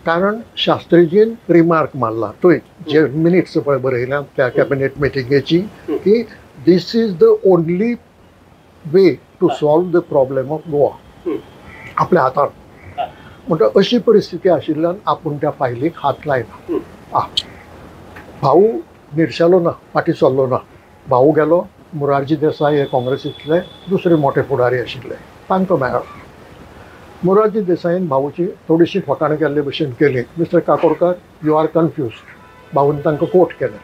S2: कारण शास्त्रीजीन रिमार्क मारला थंय जे मिनिट्स पळय बरयल्या त्या कॅबिनेट मिटिंगेची की this is the only way to solve the problem of Goa, आपल्या हातान. म्हणटा अशी परिस्थिती आशिल्ल्यान आपूण त्या फायलीक हात लायना. भाऊ निर्शेलो ना, फाटीं सरलो ना. भाऊ गेलो, मोरारजी देसाय हे काँग्रेसींतले दुसरे मोठे फुडारी आशिल्ले, तांकां मेळ्ळो. मोरारजी देसाईन भाऊची थोडीशी फकाणां केल्ले भशेन केली, mister Kakodkar you are confused. भाऊन तांकां कोट केलें.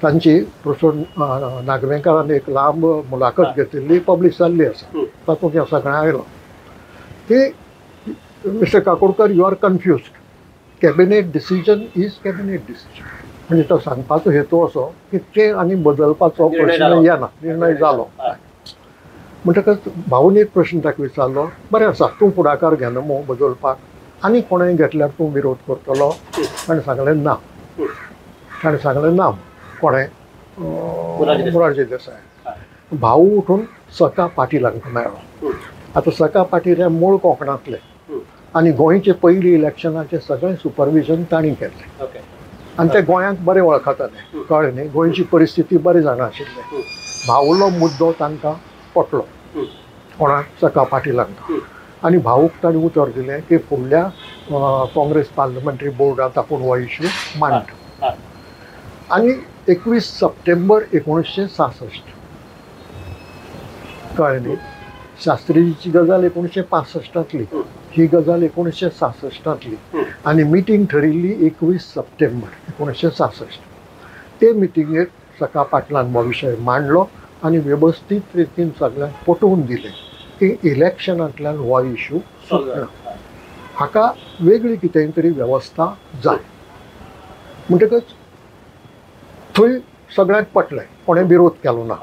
S2: तांची प्रोफेसर नागवेंकारान एक लांब मुलाखत घेतिल्ली, पब्लीश जाल्ली आसा, तातूंत हें सगळें आयलां की mister Kakodkar you are confused, cabinet decision is cabinet decision. म्हणजे तो सांगपाचो हेतू असो की ते आनी बदलपाचो प्रश्न येना, निर्णय जालो. म्हणटकच भाऊन एक प्रश्न ताका विचारलो, बरें आसा तूं फुडाकार घेना मू बदलपाक, आनी कोणेंय घेतल्यार तूं विरोध करतलो? ताणें सांगलें ना, ताणें सांगलें ना. कोणें? मोरारजी देसाय. भाऊ उठून सका पाटील हांकां मेळ्ळो. आतां सका पाटील हे मूळ कोंकणांतले आनी गोंयचे पयलीं इलेक्शनाचें सगळें सुपरविजन तांणी केल्लें आनी ते गोंयांक बरें वळखताले, कळ्ळें न्ही, गोंयची परिस्थिती बरी जाणा आशिल्ले. भाऊलो मुद्दो तांकां पटलो, कोणाक, सका पाटीलांक. आनी भाऊक तांणी उतर दिलें की फुडल्या काँग्रेस पार्लमेंटरी बोर्डांत आपूण हो इश्यू मांडटा. आनी 21 सप्टेंबर 1966, कळ्ळें न्ही, शास्त्रीजीची गजाल 1965तली, ही गजाल 1966तली आनी मिटींग ठरिल्ली 21 सप्टेंबर 1966. ते मिटिंगेक सका पाटलान हो विशय मांडलो आनी वेवस्थीत रितीन सगळ्यांक पटोवन दिलें की इलेक्शनांतल्यान हो इश्यू सुटना, हाका वेगळी कितें तरी वेवस्था जाय. म्हणटकच थंय सगळ्यांक पटलें, कोणें विरोध केलो ना.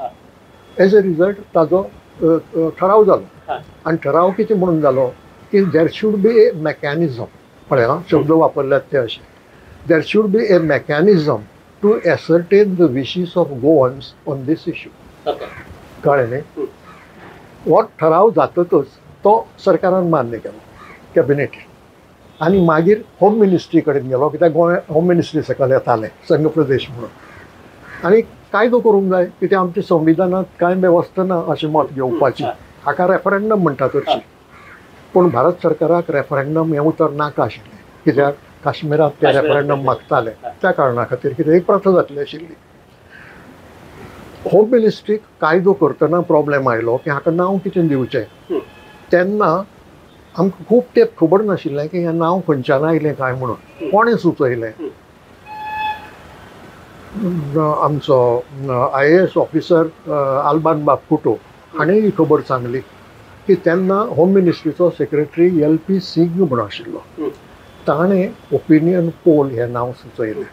S2: एज अ रिजल्ट ताजो ठराव जालो आनी ठराव कितें म्हणून जालो की there should be a mechanism, पळय आं शब्द वापरल्यात ते अशे, there should be a mechanism to ascertain the wishes of Goans on this issue. कळ्ळें न्ही? हो ठराव जातकच तो सरकारान मान्य केलो, कॅबिनेटीन, आनी मागीर होम मिनिस्ट्री कडेन गेलो, कित्याक गोंय होम मिनिस्ट्री सकयल येतालें संघ प्रदेश म्हणून. आनी कायदो करूंक जाय कित्याक आमच्या संविधानांत कांय वेवस्था ना अशें मत घेवपाची, हाका रेफरंडम म्हणटात हरशीं. पूण भारत सरकाराक रेफरंडम हें उतर नाका आशिल्लें, कित्याक काश्मीरांत ते रेफरंडम मागताले, त्या कारणा खातीर कितें एक प्रथा जातली आशिल्ली. होम मिनिस्ट्रीक कायदो करतना प्रॉब्लेम आयलो की हाका नांव कितें दिवचें. तेन्ना आमकां खूब तेंप खबर नाशिल्लें की हें नांव खंयच्यान आयलें काय म्हणून, कोणें सुचयलें. आमचो IAS officer Alban बाब कुटो हाणें ही खबर सांगली की तेन्ना होम मिनिस्ट्रीचो सेक्रेटरी LP Singh म्हणून आशिल्लो, ताणें ओपिनियन पोल हें नांव सुचयलें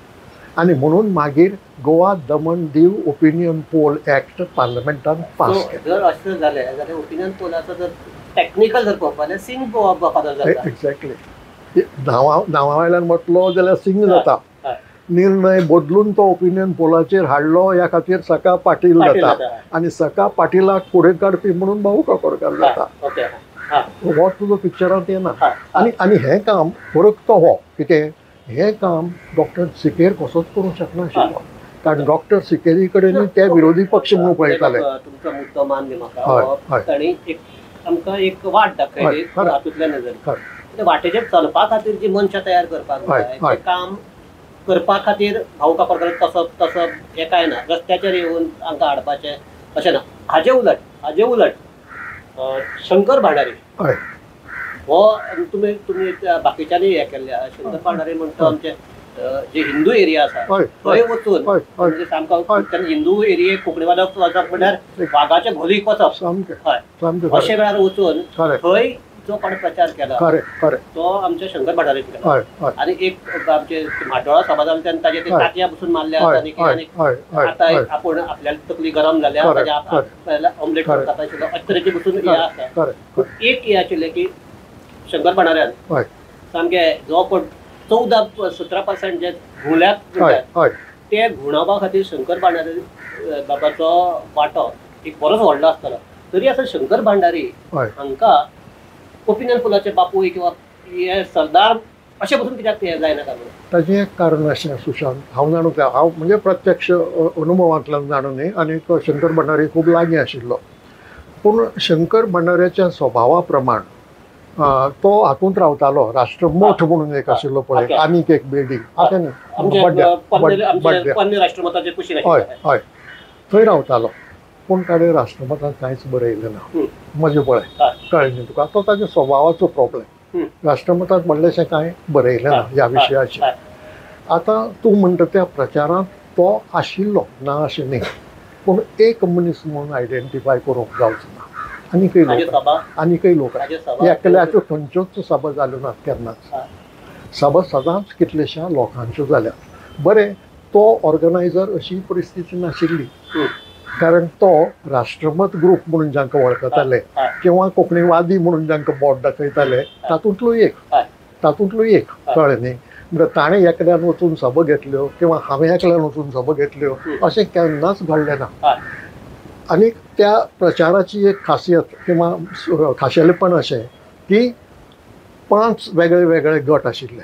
S2: आनी म्हणून मागीर Goa Daman Diu opinion poll act पार्लमेंटान पास केलो.
S1: जर अशें जालें जाल्यार ओपिनियन पोलाचो जर टॅक्निकल जर पळोवपाक जाल्यार सिंग फादर जाता.
S2: एक्झॅक्टली, नांवा वयल्यान म्हटलो जाल्यार सिंग जाता. निर्णय बदलून तो ओपिनियन पोलाचेर हाडलो ह्या खातीर सका पाटील जाता आनी सका पाटिलाक फुडें काडपी म्हणून भाऊ काकोडकार जाता. हो तुजो पिक्चरांत येना. आनी आनी हें काम फरक तो हो कितें, हें काम डॉक्टर सिकेर कसोच करूंक शकनाशिल्लो, कारण डॉक्टर सिकेरी कडेन ते विरोधी पक्ष म्हणून पळयताले.
S1: तुमचो मुद्दो मान्य म्हाका, तांणी एक आमकां एक वाट दाखयली हातूंतल्यान नजर, वाटेचेर चलपा खातीर जी मनशां तयार करपाक जाय तें काम करपा खातीर भाऊ काकोडकार तसो तसो हें कांय ना, रस्त्याचेर येवन आमकां हाडपाचें अशें ना. हाजे उलट शंकर भांडारी हो तुमी तुमी बाकीच्यांनी हें केल्लें. शंकर भांडारी म्हणटा आमचे जे हिंदू एरिया आसा थंय वचून म्हणजे सामको हिंदू एरिये कोंकणीवालो वचप म्हणल्यार वागाच्या घोलीक वचप, हय, अशे वेळार वचून थंय जो कोण प्रचार केला तो आमच्या शंकर भांडारीन केला. आनी एक आमचे म्हाड्डोळा सभा जाली तेन्ना ताजे ते तांतयां पसून मारले आनी आतां आपूण आपल्याला तकली गरम जाल्या ताज्या ऑमलेट करता आशिल्लो अशे तरेचे पसून हें आसा. एक हें आशिल्लें की शंकर भांडाऱ्यान सामकें जो कोण 14-17% जे घुंवल्यात म्हणटात ते घुंवडावपा खातीर शंकर भांडारी बाबाचो वांटो एक बरोच व्हडलो आसतालो. तरी आसा शंकर भांडारी हांकां ओपिनियन पोलाचे बापूय किंवा हे सरदार अशें पसून कित्याक हें जायना काय म्हणून?
S2: ताजें एक कारण अशें सुशांत, हांव जाणू तें, हांव म्हणजे प्रत्यक्ष अनुभवांतल्यान जाणू न्ही, आनी शंकर भांडारी खूब लागीं आशिल्लो. पूण शंकर भांडाऱ्याच्या स्वभावा प्रमाण तो हातूंत रावतालो, राष्ट्रमठ म्हणून एक आशिल्लो पळय, आनीक एक बिल्डींग आतां न्ही, हय हय, थंय रावतालो. पूण ताणें राष्ट्रमतान कांयच बरयलें ना, म्हजें पळय, कळ्ळें न्ही तुका, तो ताच्या स्वभावाचो प्रॉब्लेम. राष्ट्रमतांत म्हणलेशें कांय बरयलें ना ह्या विशयाचेर. आतां तूं म्हणटा त्या प्रचारांत तो आशिल्लो ना अशें न्ही, पूण एक मनीस म्हणून आयडेंटिफाय करूंक जावचो ना. आनीकय लोक, आनीकय लोक एकल्याच्यो खंयच्योच सभा जाल्यो नात केन्नाच, सभा सदांच कितलेश्या लोकांच्यो जाल्यात. बरें, तो ऑर्गनायझर अशी परिस्थिती नाशिल्ली, कारण तो राष्ट्रमत ग्रूप म्हणून जांकां वळखताले किंवा कोंकणीवादी म्हणून जांकां बोट दाखयताले तातूंतलो एक, तातूंतलो एक, कळ्ळें न्ही. म्हणटा ताणें एकल्यान वचून सभा घेतल्यो किंवा हांवें एकल्यान वचून सभा घेतल्यो अशें केन्नाच घडलें ना. आनी त्या प्रचाराची एक खासियत किंवा खाशेलेपण अशें की 5 वेगळे वेगळे गट आशिल्ले.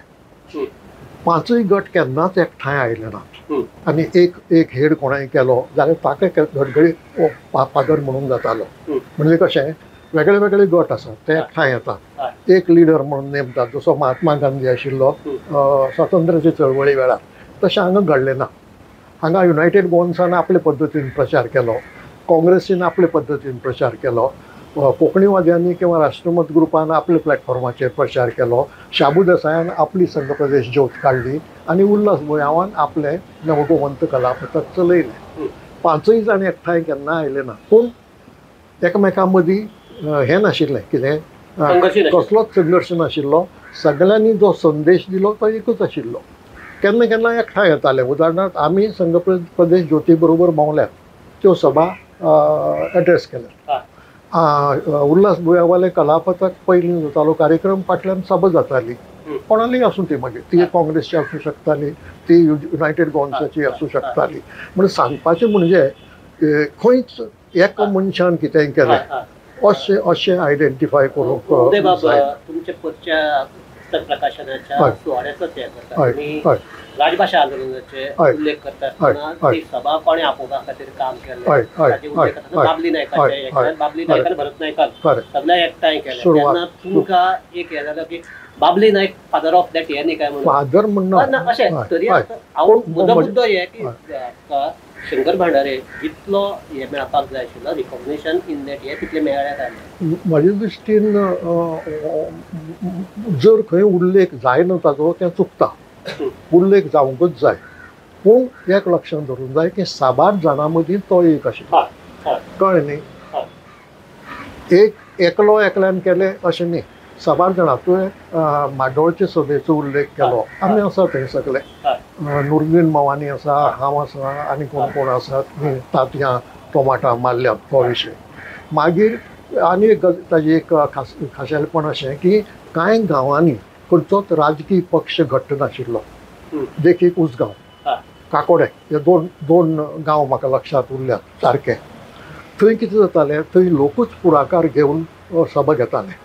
S2: 5 गट केन्नाच एकठांय आयले नात आनी एक एक हेड कोणाय केलो जाल्यार ताका घडघडीत फादर म्हणून जातालो. म्हणजे कशें वेगळे वेगळे गट आसात ते एकठांय येतात, एक लिडर म्हणून नेमतात, जसो महात्मा गांधी आशिल्लो स्वातंत्र्याचे चळवळी वेळार, तशें हांगा घडलें ना. हांगा युनायटेड गोवन्सान आपले पद्दतीन प्रचार केलो, काँग्रेसीन आपले पद्दतीन प्रचार केलो, कोंकणीवाद्यांनी किंवा राष्ट्रमत ग्रुपान आपल्या प्लॅटफॉर्माचेर प्रचार केलो, शाबू देसायान आपली संघ प्रदेश ज्योत काडली आनी उल्हास बुयांवान आपलें नवगोवंत कलापथक चलयलें. 5 जाण एकठांय केन्ना आयले ना, पूण एकामेकां मदीं हें नाशिल्लें कितें, कसलोच संघर्श नाशिल्लो. सगळ्यांनी जो संदेश दिलो तो एकूच आशिल्लो. केन्ना केन्ना एकठांय येताले. उदाहरणार्थ आमी संघ प्रदेश ज्योती बरोबर भोंवल्यात, त्यो सभा एड्रेस केल्यात. उल्हास बुयांवाले कलापथक पयलीं जातालो कार्यक्रम, फाटल्यान सभा जाताली, कोणाली आसूं ती, मागीर ती काँग्रेसची आसूं शकताली, ती युनायटेड गोवन्साची आसूं शकताली. म्हणजे सांगपाचें म्हणजे खंयच एका मनशान कितेंय केलें अशें अशें आयडेंटिफाय करूंक.
S1: तुमच्या परच्या पुस्तक प्रकाशनाच्या सुवाळ्याचोच हें करता, राजभाशा आंदोलनाचे उल्लेख करता आसतना ती सभा कोणें आपोवपा खातीर काम केलें ताचे उल्लेख करतना बाबली नायकाचे, बाबली नायकान भरत नायकान सगळ्या एकठांय केलें. तेन्ना तुमकां एक हें जालें की Babli Naik father of that हें न्ही काय म्हणून,
S2: फादर म्हणून
S1: अशें तरी हांव म्हजो मुद्दो हे की शंकर भांडारे जितलो हे मेळपाक जाय आशिल्लो रिकॉग्निशन इन that हे तितलें मेळ्ळें काय?
S2: म्हज्या दृश्टीन जर खंय उल्लेख जायना ताजो तें चुकता, उल्लेख जावंकूच जाय. पूण एक लक्षांत धरूंक जाय की साबार जाणां मदीं तो एक आशिल्लो, कळ्ळें न्ही? एक एकलो एकल्यान केलें अशें न्ही, साबार जाणां. तुवें म्हाड्डोळचे सभेचो उल्लेख केलो, आमी आसा थंय सगळे, नुरुद्दीन मवानी आसा, हांव आसा, आनी कोण कोण आसात, तांतयां टोमाटां मारल्यात तो विशय. मागीर आनी एक ताजी एक खाशेलपण अशें की कांय गांवांनी खंयचोच राजकीय पक्ष घट्ट नाशिल्लो. देखीक उसगांव, काकोडे, हे दोन गांव म्हाका लक्षांत उरल्यात सारके. थंय कितें जातालें, थंय लोकूच फुडाकार घेवन सभा घेताले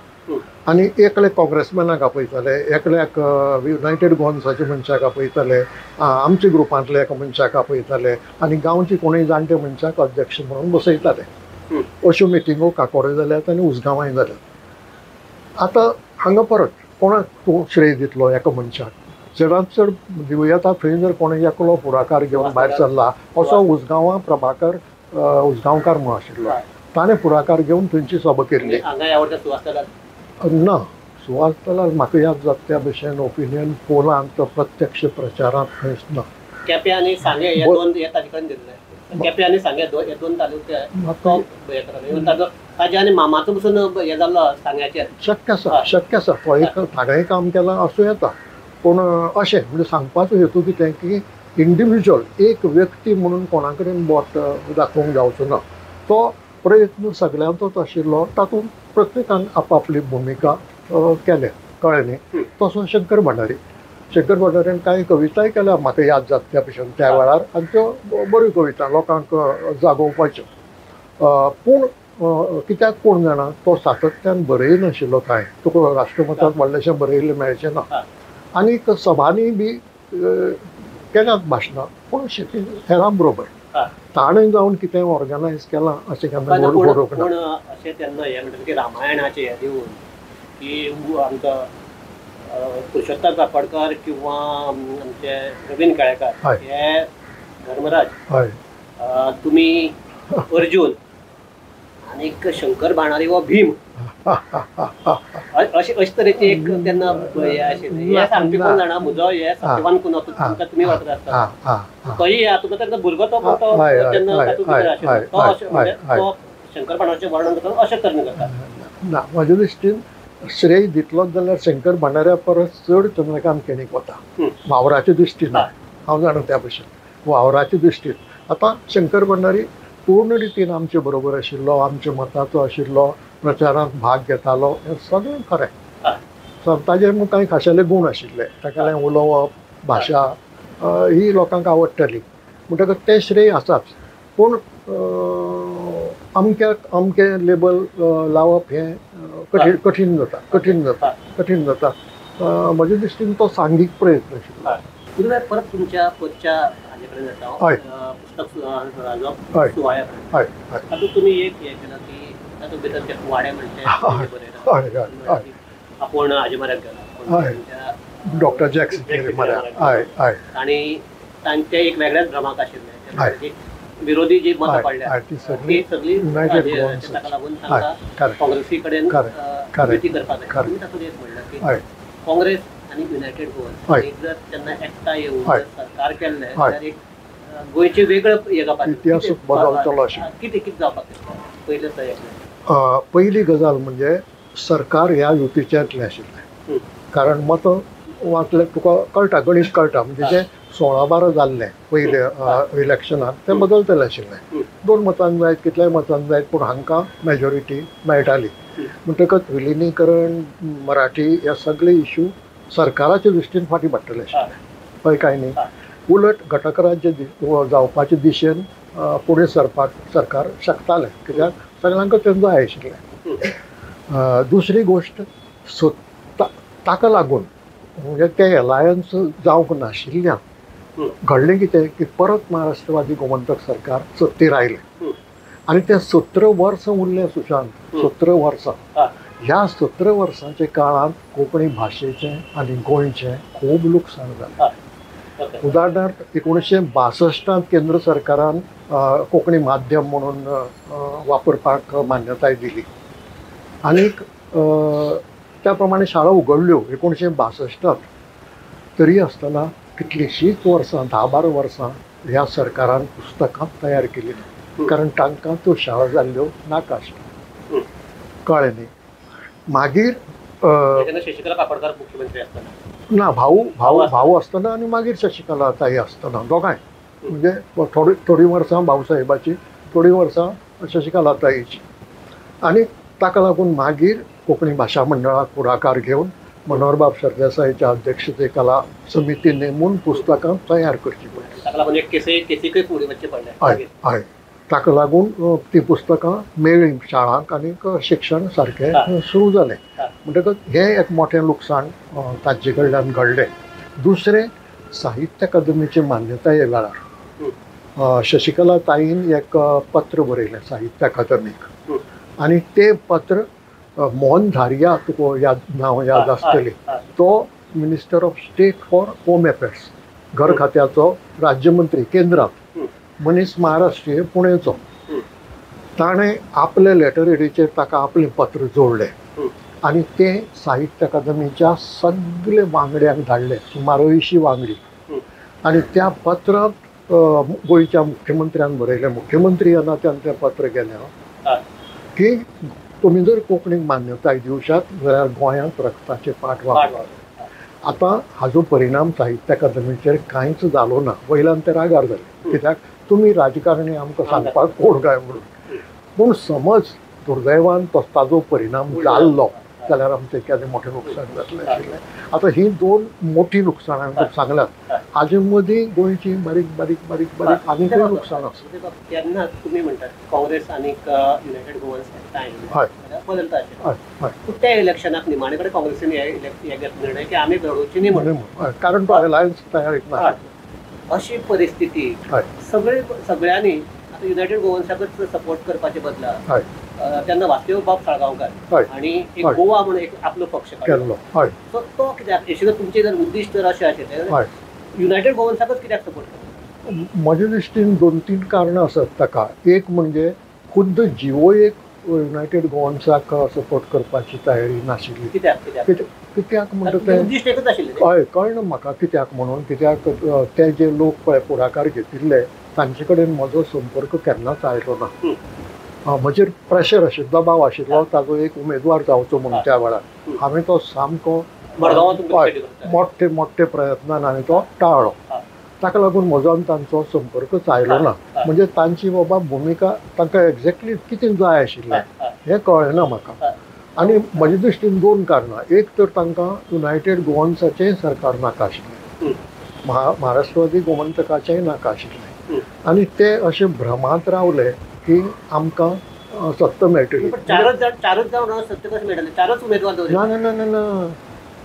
S2: आनी एकले काँग्रेसमॅनाक आपयताले, एकल्याक युनायटेड गोवन्साच्या मनशाक आपयताले, आमच्या ग्रुपांतल्या एका मनशाक आपयताले आनी गांवचे कोणूय जाणटे मनशाक अध्यक्ष म्हणून बसयताले. अश्यो मिटिंगो काकोडे जाल्यात आनी उसगांवांय जाल्यात. आतां हांगा परत कोणाक तूं श्रेय दितलो एका मनशाक? चडांत चड दिवं येता थंय जर कोणूय एकलो फुडाकार घेवन भायर सरला, असो उसगांवां प्रभाकर उसगांवकार म्हणून आशिल्लो, ताणें फुडाकार घेवन थंयची सभा केल्ली. ना, सुहास तलाल म्हाका याद जाता त्या भशेन ओपिनियन पोलांत प्रत्यक्ष प्रचारांत खंयच ना.
S1: केपें आनी सांगें हे दोन हे ताजे कडेन दिल्ले, केपें आनी सांगें हे दोन तालुके ताजे आनी मामाचो पसून हें जाल्लो सांग्याचेर.
S2: शक्य आसा, शक्य आसा, तो एक ताणेंय काम केलां आसूं येता. पूण अशें म्हणजे सांगपाचो हेतू कितें की इंडिविज्युअल एक व्यक्ती म्हणून कोणा कडेन बोट दाखोवंक जावचो ना. तो प्रयत्न सगळ्यांचोच आशिल्लो, तातूंत प्रत्येकान आपापली भुमिका केल्या, कळ्ळें न्ही? तसो शंकर भांडारी, शंकर भांडाऱ्यान कांय कविताय केल्या म्हाका याद जाता त्या भशेन त्या वेळार, आनी त्यो बऱ्यो कविता लोकांक जागोवपाच्यो. पूण कित्याक कोण जाणा तो सातत्यान बरयनाशिल्लो कांय, तुका राष्ट्रमतांत व्हडलेशें बरयिल्लें मेळचें ना. आनीक सभांनी बी केल्यात भाशणां, पूण शेती हेरां बरोबर ताणें जावन कितें ऑर्गनायज केलां अशें केन्ना घडोवंक ना.
S1: पूण अशें तेन्ना हें म्हणटा की रामायणाचें हें दिवन की आमचो पुरुषोत्तम काकोडकर किंवा आमचे रवीन केळेकार हे धर्मराज, तुमी अर्जुन आनीक शंकर भांडारी हो भीम, अशे अशे तरेचे एक तेन्ना हें आशिल्लें. हें सांगपी कोण जाणा, म्हजो हे सत्यवान कुन्हा तुमकां तुमी वळखता आसता, तोय तुमकां तेन्ना भुरगो तो तेन्ना तातूंत भितर आशिल्लो, तो अशें म्हणजे तो शंकर भांडारीचें वर्णन करता अशे तरेन करता.
S2: ना, म्हज्या दृश्टीन श्रेय दितलोच जाल्यार शंकर भांडाऱ्या परस चड चंद्रकांत केणीक वता वावराचे दृश्टीन. हांव जाणा त्या भशेन वावराचे दृश्टीन. आतां शंकर भांडारी पूर्ण रितीन आमचे बरोबर आशिल्लो, आमच्या मताचो आशिल्लो, प्रचारांत भाग घेतालो, हें सगळें खरें. ताजेर कांय खाशेले गूण आशिल्ले, ताका उलोवप, भाशा ही लोकांक आवडटाली, म्हणटकच तें श्रेय आसाच. पूण अमक्याक अमकें लेबल लावप हें कठीण कठीण जाता, कठीण जाता, कठीण जाता. म्हजे दृश्टीन तो सांघीक प्रयत्न आशिल्लो.
S1: परत तुमच्या पदच्या हाजे कडेन येता, पुस्तक सुवाळ्या कडेन. तातूंत तुमी एक हें केलां की तातूंत भितर ते कुवाडे म्हणचे आपूण हाजे म्हऱ्यात गेला,
S2: डॉक्टर जॅक सिकेरी म्हऱ्यात,
S1: आनी तांचे एक वेगळ्याच भ्रमाक आशिल्ले विरोधी जी मतां पडल्या ती सगळी ताका लागून तांकां काँग्रेसी कडेन युती करपाक जाय. तुमी तातूंत एक म्हणलां की काँग्रेस आनी युनायटेड गोवन एक जर तेन्ना एकठांय येवन सरकार केल्लें जाल्यार एक गोंयचें वेगळं हें जावपाक,
S2: इतिहास बदलतलो अशें
S1: कितें कितें जावपाक. पयलें
S2: पयली गजाल म्हणजे सरकार ह्या युतीचें येतलें आशिल्लें, कारण मतां वांटले तुका कळटा, गणीत कळटा, म्हणजे जें 16-12 जाल्लें पयले इलेक्शनाक तें बदलतलें आशिल्लें. 2 मतान जायत, कितल्याय मतान जायत, पूण हांकां मेजॉरिटी मेळटाली. म्हणटकच विलिनीकरण, मराठी ह्या सगळे इशू सरकाराच्या दृश्टीन फाटीं पडटले आशिल्ले, हय काय न्ही. उलट घटक राज्य जावपाचे दिशेन फुडें सरपाक सरकार शकतालें, कित्याक सगळ्यांक तें जाय आशिल्लें. दुसरी गोश्ट, सत्ता ताका लागून म्हणजे ते एलायन्स जावंक नाशिल्ल्यान घडलें कितें की परत महाराष्ट्रवादी गोमंतक सरकार सत्तेर आयलें आनी तें 17 वर्सां उरलें सुशांत, 17 वर्सां. ह्या 17 वर्सांच्या काळांत कोंकणी भाशेचें आनी गोंयचें खूब लुकसाण जालें. उदाहरणार्थ 1962 केंद्र सरकारान कोंकणी माध्यम म्हणून वापरपाक मान्यताय दिली आनीक त्या प्रमाणे शाळा उगडल्यो 1962. तरी आसतना कितलींशींच वर्सां, 10-12 वर्सां ह्या सरकारान पुस्तकां तयार केली ना, कारण तांकां त्यो शाळा जाल्ल्यो नाका आशिल्ल्यो, कळ्ळें न्ही. मागीर
S1: शशिकला काकोडकर मुख्यमंत्री आसतना
S2: ना, भाऊ भाऊ भाऊ आसतना आनी मागीर शशिकला ताई आसतना, दोगांय, म्हणजे थोडी थोडीं वर्सां भाऊसाहेबाची, थोडीं वर्सां शशिकला ताईची. आनी ताका लागून मागीर कोंकणी भाशा मंडळाक फुडाकार घेवन मनोहरबाब सरदेसायाच्या अध्यक्षतेखाला समिती नेमून पुस्तकां तयार करची पडली.
S1: ताका लागून
S2: हय हय, ताका लागून ती पुस्तकां मेळ्ळीं शाळांक आनीक शिक्षण सारकें सुरू जालें. म्हणटकच हें एक मोठें लुकसाण तांचे कडल्यान घडलें. दुसरें, साहित्य अकादमीची मान्यताये वेळार शशिकला ताईन एक पत्र बरयलें साहित्य अकादमीक आनी तें पत्र मोहन धारिया, तुका याद नांव याद आसतलें, तो minister of state for home affairs, घर खात्याचो राज्यमंत्री केंद्रांत, मनीस महाराष्ट्रीय, पुणेचो. ताणें आपले लेटरहेडीचेर ताका आपलें पत्र जोडलें आनी तें साहित्य अकादमीच्या सगळे वांगड्यांक धाडलें, सुमार 80 वांगडी. आनी त्या पत्रांत गोंयच्या मुख्यमंत्र्यान बरयलें, मुख्यमंत्री ह्या नात्यान तें पत्र गेलें की तुमी जर कोंकणीक मान्यताय दिवशात जाल्यार गोंयांत रक्ताचे पाट व्हांवतले. आतां हाजो परिणाम साहित्य अकादमीचेर कांयच जालो ना, वयल्यान ते रागार जाले, कित्याक तुमी राजकारणी आमकां सांगपाक कोण काय म्हणून. पूण समज दुर्दैवान ताजो परिणाम जाल्लो जाल्यार आमचें केदें मोठें लुकसाण जातलें आशिल्लें. आतां हीं दोन मोटीं लुकसाणां हांवें सांगल्यात, हाजे मदीं गोंयची बारीक बारीक बारीक बारीक आनीकूय लुकसाण आसा.
S1: तेन्ना तुमी म्हणटात काँग्रेस आनी युनायटेड गोवन्स एकठांय बदलता आशिल्लें, पूण त्या इलेक्शनाक निमाणे कडेन काँग्रेसीन हे घेतलो निर्णय की आमी लढोवची न्ही म्हणून,
S2: कारण तो अलायन्स तयार ना.
S1: अशी परिस्थिती सगळे सगळ्यांनी आतां युनायटेड गोवन्साकच सपोर्ट करपाचे बदला तेन्ना वासुदेव बाब साळगांवकार आनी एक गोवा म्हणून एक आपलो पक्ष
S2: केल्लो,
S1: सो तो कित्याक अशें तुमचें जर उद्दिश्ट जर अशें आशिल्लें युनायटेड गोवन्साकच कित्याक सपोर्ट करता?
S2: म्हज्या दृश्टीन 2-3 कारणां आसात ताका. एक म्हणजे खुद्द जिवो एक युनायटेड गोवन्साक सपोर्ट करपाची तयारी नाशिल्ली.
S1: कित्याक
S2: कित्याक म्हणटा तें हय कळना म्हाका कित्याक म्हणून, कित्याक ते जे लोक पळय फुडाकार घेतिल्ले तांचे कडेन म्हजो संपर्क केन्नाच आयलो ना. म्हजेर प्रेशर आशिल्लो, दबाव आशिल्लो ताजो एक उमेदवार जावचो म्हणून त्या वेळार हांवें तो सामको मोठे मोठे प्रयत्नान हांवें तो टाळ्ळो. ताका लागून म्हजो आनी तांचो संपर्कच आयलो ना. म्हणजे तांची बाबा भुमिका तांकां एक्झॅक्टली कितें जाय आशिल्लें हें कळ्ळें ना म्हाका. आनी म्हज्या दृश्टीन 2 कारणां. एक तर तांकां युनायटेड गोवन्साचेंय सरकार नाका आशिल्लें, महाराष्ट्रवादी गोमंतकाचेंय नाका आशिल्लें, आनी ते अशे भ्रमांत रावले की आमकां सत्ता मेळटली.
S1: चारच जावन सत्ता कशें मेळटले? चारच उमेदवार दवरिल्ले?
S2: ना ना ना ना,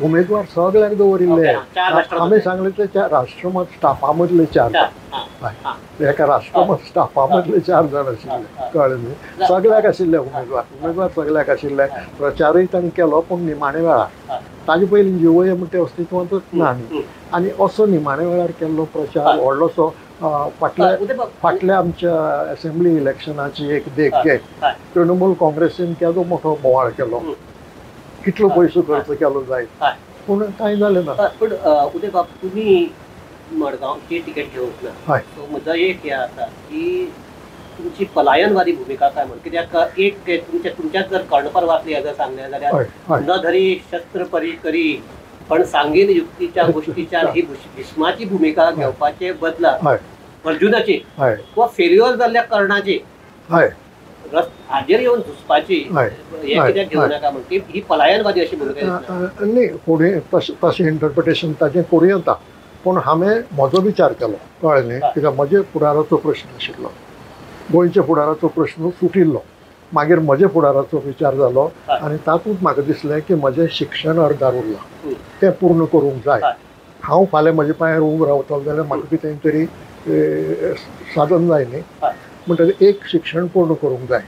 S2: उमेदवार सगळ्यांक दवरिल्ले. आमी सांगले ते राष्ट्रमत स्टाफा मदले 4 जाण, एका राष्ट्रमत स्टाफा मदले 4 जाण आशिल्ले, कळ्ळें न्ही. सगळ्याक आशिल्ले उमेदवार, उमेदवार सगळ्याक आशिल्ले. प्रचारूय तांणी केलो, पूण निमाणे वेळार, ताजे पयलीं जीवय म्हण ते अस्तित्वांतच ना न्ही. आनी असो निमाणे वेळार केल्लो प्रचार व्हडलोसो फाटल्या आमच्या असेंब्ली इलेक्शनाची एक देख घे. तृणमूल काँग्रेसीन केदो मोठो बोवाळ केलो, कितलो पयसो खर्च केलो जायत, पूण कांय जालें ना.
S1: पूण उदयबाब, तुमी मडगांवची तिकेट घेवंक ना, सो म्हजो एक हें आसा की तुमची पलायनवादी भुमिका काय म्हण, कित्याक एक तुमच्याच जर कर्णपर्वांतली जर सांगलें जाल्यार न धरी शस्त्र परी करी पण सांगीन युक्तीच्या गोष्टीच्या ही भीष्माची भुमिका घेवपाचे बदला अर्जुनाची किंवा फेल्युअर जाल्ल्या कर्णाची हाजेर येवन झुजपाची हें कित्याक घेवं नाका म्हण, ही पलायनवादी अशी भुमिका
S2: न्ही. कोणी तशें इंटरप्रिटेशन ताचें करूं येता, पूण हांवें म्हजो विचार केलो, कळ्ळें न्ही. कित्याक म्हजे फुडाराचो प्रश्न आशिल्लो, गोंयच्या फुडाराचो प्रश्न सुटिल्लो, मागीर म्हज्या फुडाराचो विचार जालो आनी तातूंत म्हाका दिसलें की म्हजें शिक्षण अर्दार उरलां, तें पूर्ण करूंक जाय. हांव फाल्यां म्हज्या पांयार उबो रावतलो जाल्यार म्हाका कितें तरी साधन जाय न्ही. म्हणटकीर एक शिक्षण पूर्ण करूंक जाय,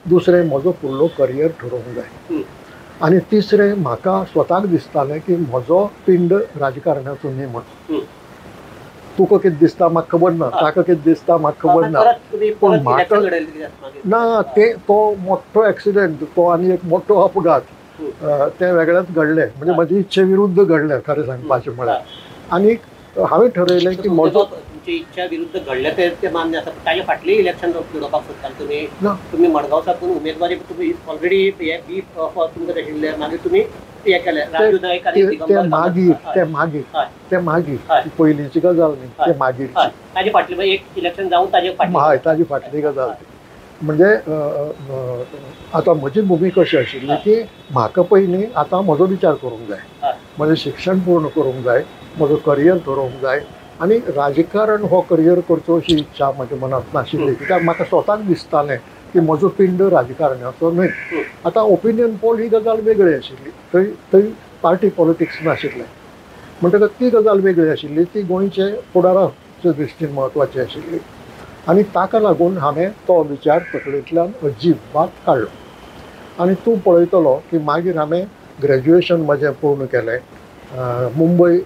S2: दुसरें म्हजो फुडलो करियर ठरोवंक जाय, आनी तिसरें म्हाका स्वताक दिसतालें की म्हजो पिंड राजकारणाचो न्ही म्हण. तुका कितें दिसता म्हाका खबर ना, ताका कितें दिसता म्हाका खबर ना, पूण म्हाका ना ते तो मोठो एक्सिडेंट, तो आनी एक मोठो अपघात, तें वेगळेंच घडलें, म्हणजे म्हजे इच्छे विरुद्ध घडलें खरें सांगपाचें म्हळ्यार. आनी हांवें ठरयलें की म्हजो
S1: तुमची इच्छा विरुद्ध घडलें तें मान्य आसा, पूण ताजे फाटलें इलेक्शन लढोवपाक सोदताले तुमी. तुमी मडगांव साकून उमेदवारी तुमी ऑलरेडी हे बी तुमकां आशिल्लें, मागीर तुमी हें केलें राजू नायक आनी
S2: ते मागीर ते मागीर ते मागीर पयलींची गजाल न्ही, ते मागीरची
S1: ताजे फाटलें एक इलेक्शन जावन ताजे फाटली,
S2: हय ताजी फाटली गजाल ती. म्हणजे आतां म्हजी भुमिका कशी आशिल्ली की म्हाका पयलीं आतां म्हजो विचार करूंक जाय, म्हजें शिक्षण पूर्ण करूंक जाय, म्हजो करियर ठरोवंक जाय, आनी राजकारण हो करियर करचो अशी इच्छा म्हज्या मनांत नाशिल्ली. कित्याक म्हाका स्वताक दिसतालें की म्हजो पिंड राजकारणाचो न्हय. आतां ओपिनियन पोल ही गजाल वेगळी आशिल्ली, थंय थंय पार्टी पॉलिटिक्स नाशिल्लें, म्हणटकच ती गजाल वेगळी आशिल्ली, ती गोंयचे फुडाराचे दृश्टीन म्हत्वाची आशिल्ली. आनी ताका लागून हांवें तो विचार तकलेंतल्यान अजिबात काडलो. आनी तूं पळयतलो की मागीर हांवें ग्रॅज्युएशन म्हजें पूर्ण केलें, मुंबय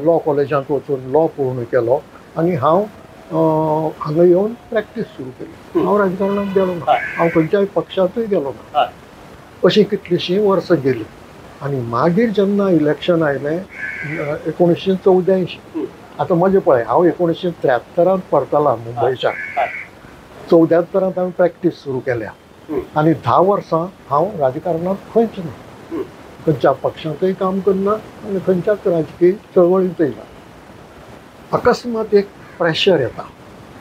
S2: लॉ कॉलेजांत वचून लॉ पूर्ण केलो, आनी हांव हांगा येवन प्रॅक्टीस सुरू केली. हांव राजकारणांत गेलो ना, हांव खंयच्याय पक्षांतूय गेलो ना. अशीं कितलींशीं वर्सां गेलीं आनी मागीर जेन्ना इलेक्शन आयलें 1984, आतां म्हजें पळय, हांव 1973 परतला मुंबयच्यान, 74 हांवें प्रॅक्टीस सुरू केल्या आनी 10 वर्सां हांव राजकारणांत खंयच ना, खंयच्या पक्षांतूय काम करना आनी खंयच्याच राजकीय चळवळींतूय ना. अकस्मात एक प्रेशर येता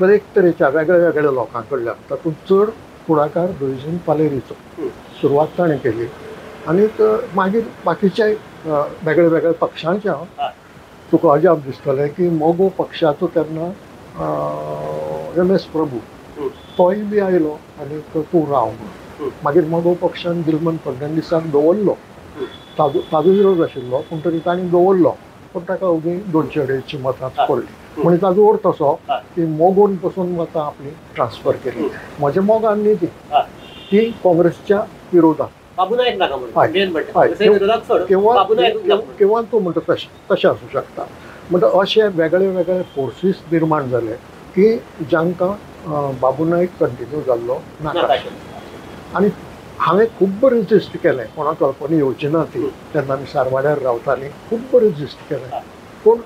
S2: दरेक तरेच्या वेगळ्या वेगळ्या लोकां कडल्यान, तातूंत चड फुडाकार लुईझीन पालेरीचो सुरवात ताणें केली, आनी मागीर बाकीच्याय वेगळ्या वेगळ्या पक्षांच्या. तुका अजाप दिसतलें की मगो पक्षाचो तेन्ना एम.एस. प्रभू तोय बी आयलो आनी तूं राव म्हणून. मागीर मगो पक्षान गिलमन फर्नांडीसाक दवरलो, ताजो विरोध आशिल्लो पूण तरी तांणी दवरलो, पूण ताका अवघी 200-250 मतां पडली. म्हणजे ताजो अर्थ असो की मोगोन पसून मतां आपली ट्रान्सफर केली, म्हज्या मोगान न्ही, ती ती काँग्रेसच्या विरोधात.
S1: बाबू नायक नाका म्हणून
S2: किंवा तूं म्हणटा तशें तशें आसूं शकता. म्हणटा अशे वेगळे वेगळे फोर्सीस निर्माण जाले की जांकां बाबू नायक कंटिन्यू जाल्लो नाका. आनी हांवें खूब रेजिस्ट केलें, कोणाक कल्पना येवची ना ती, तेन्ना आमी सारवाड्यार रावतालीं, खूब रेजिस्ट केलें, पूण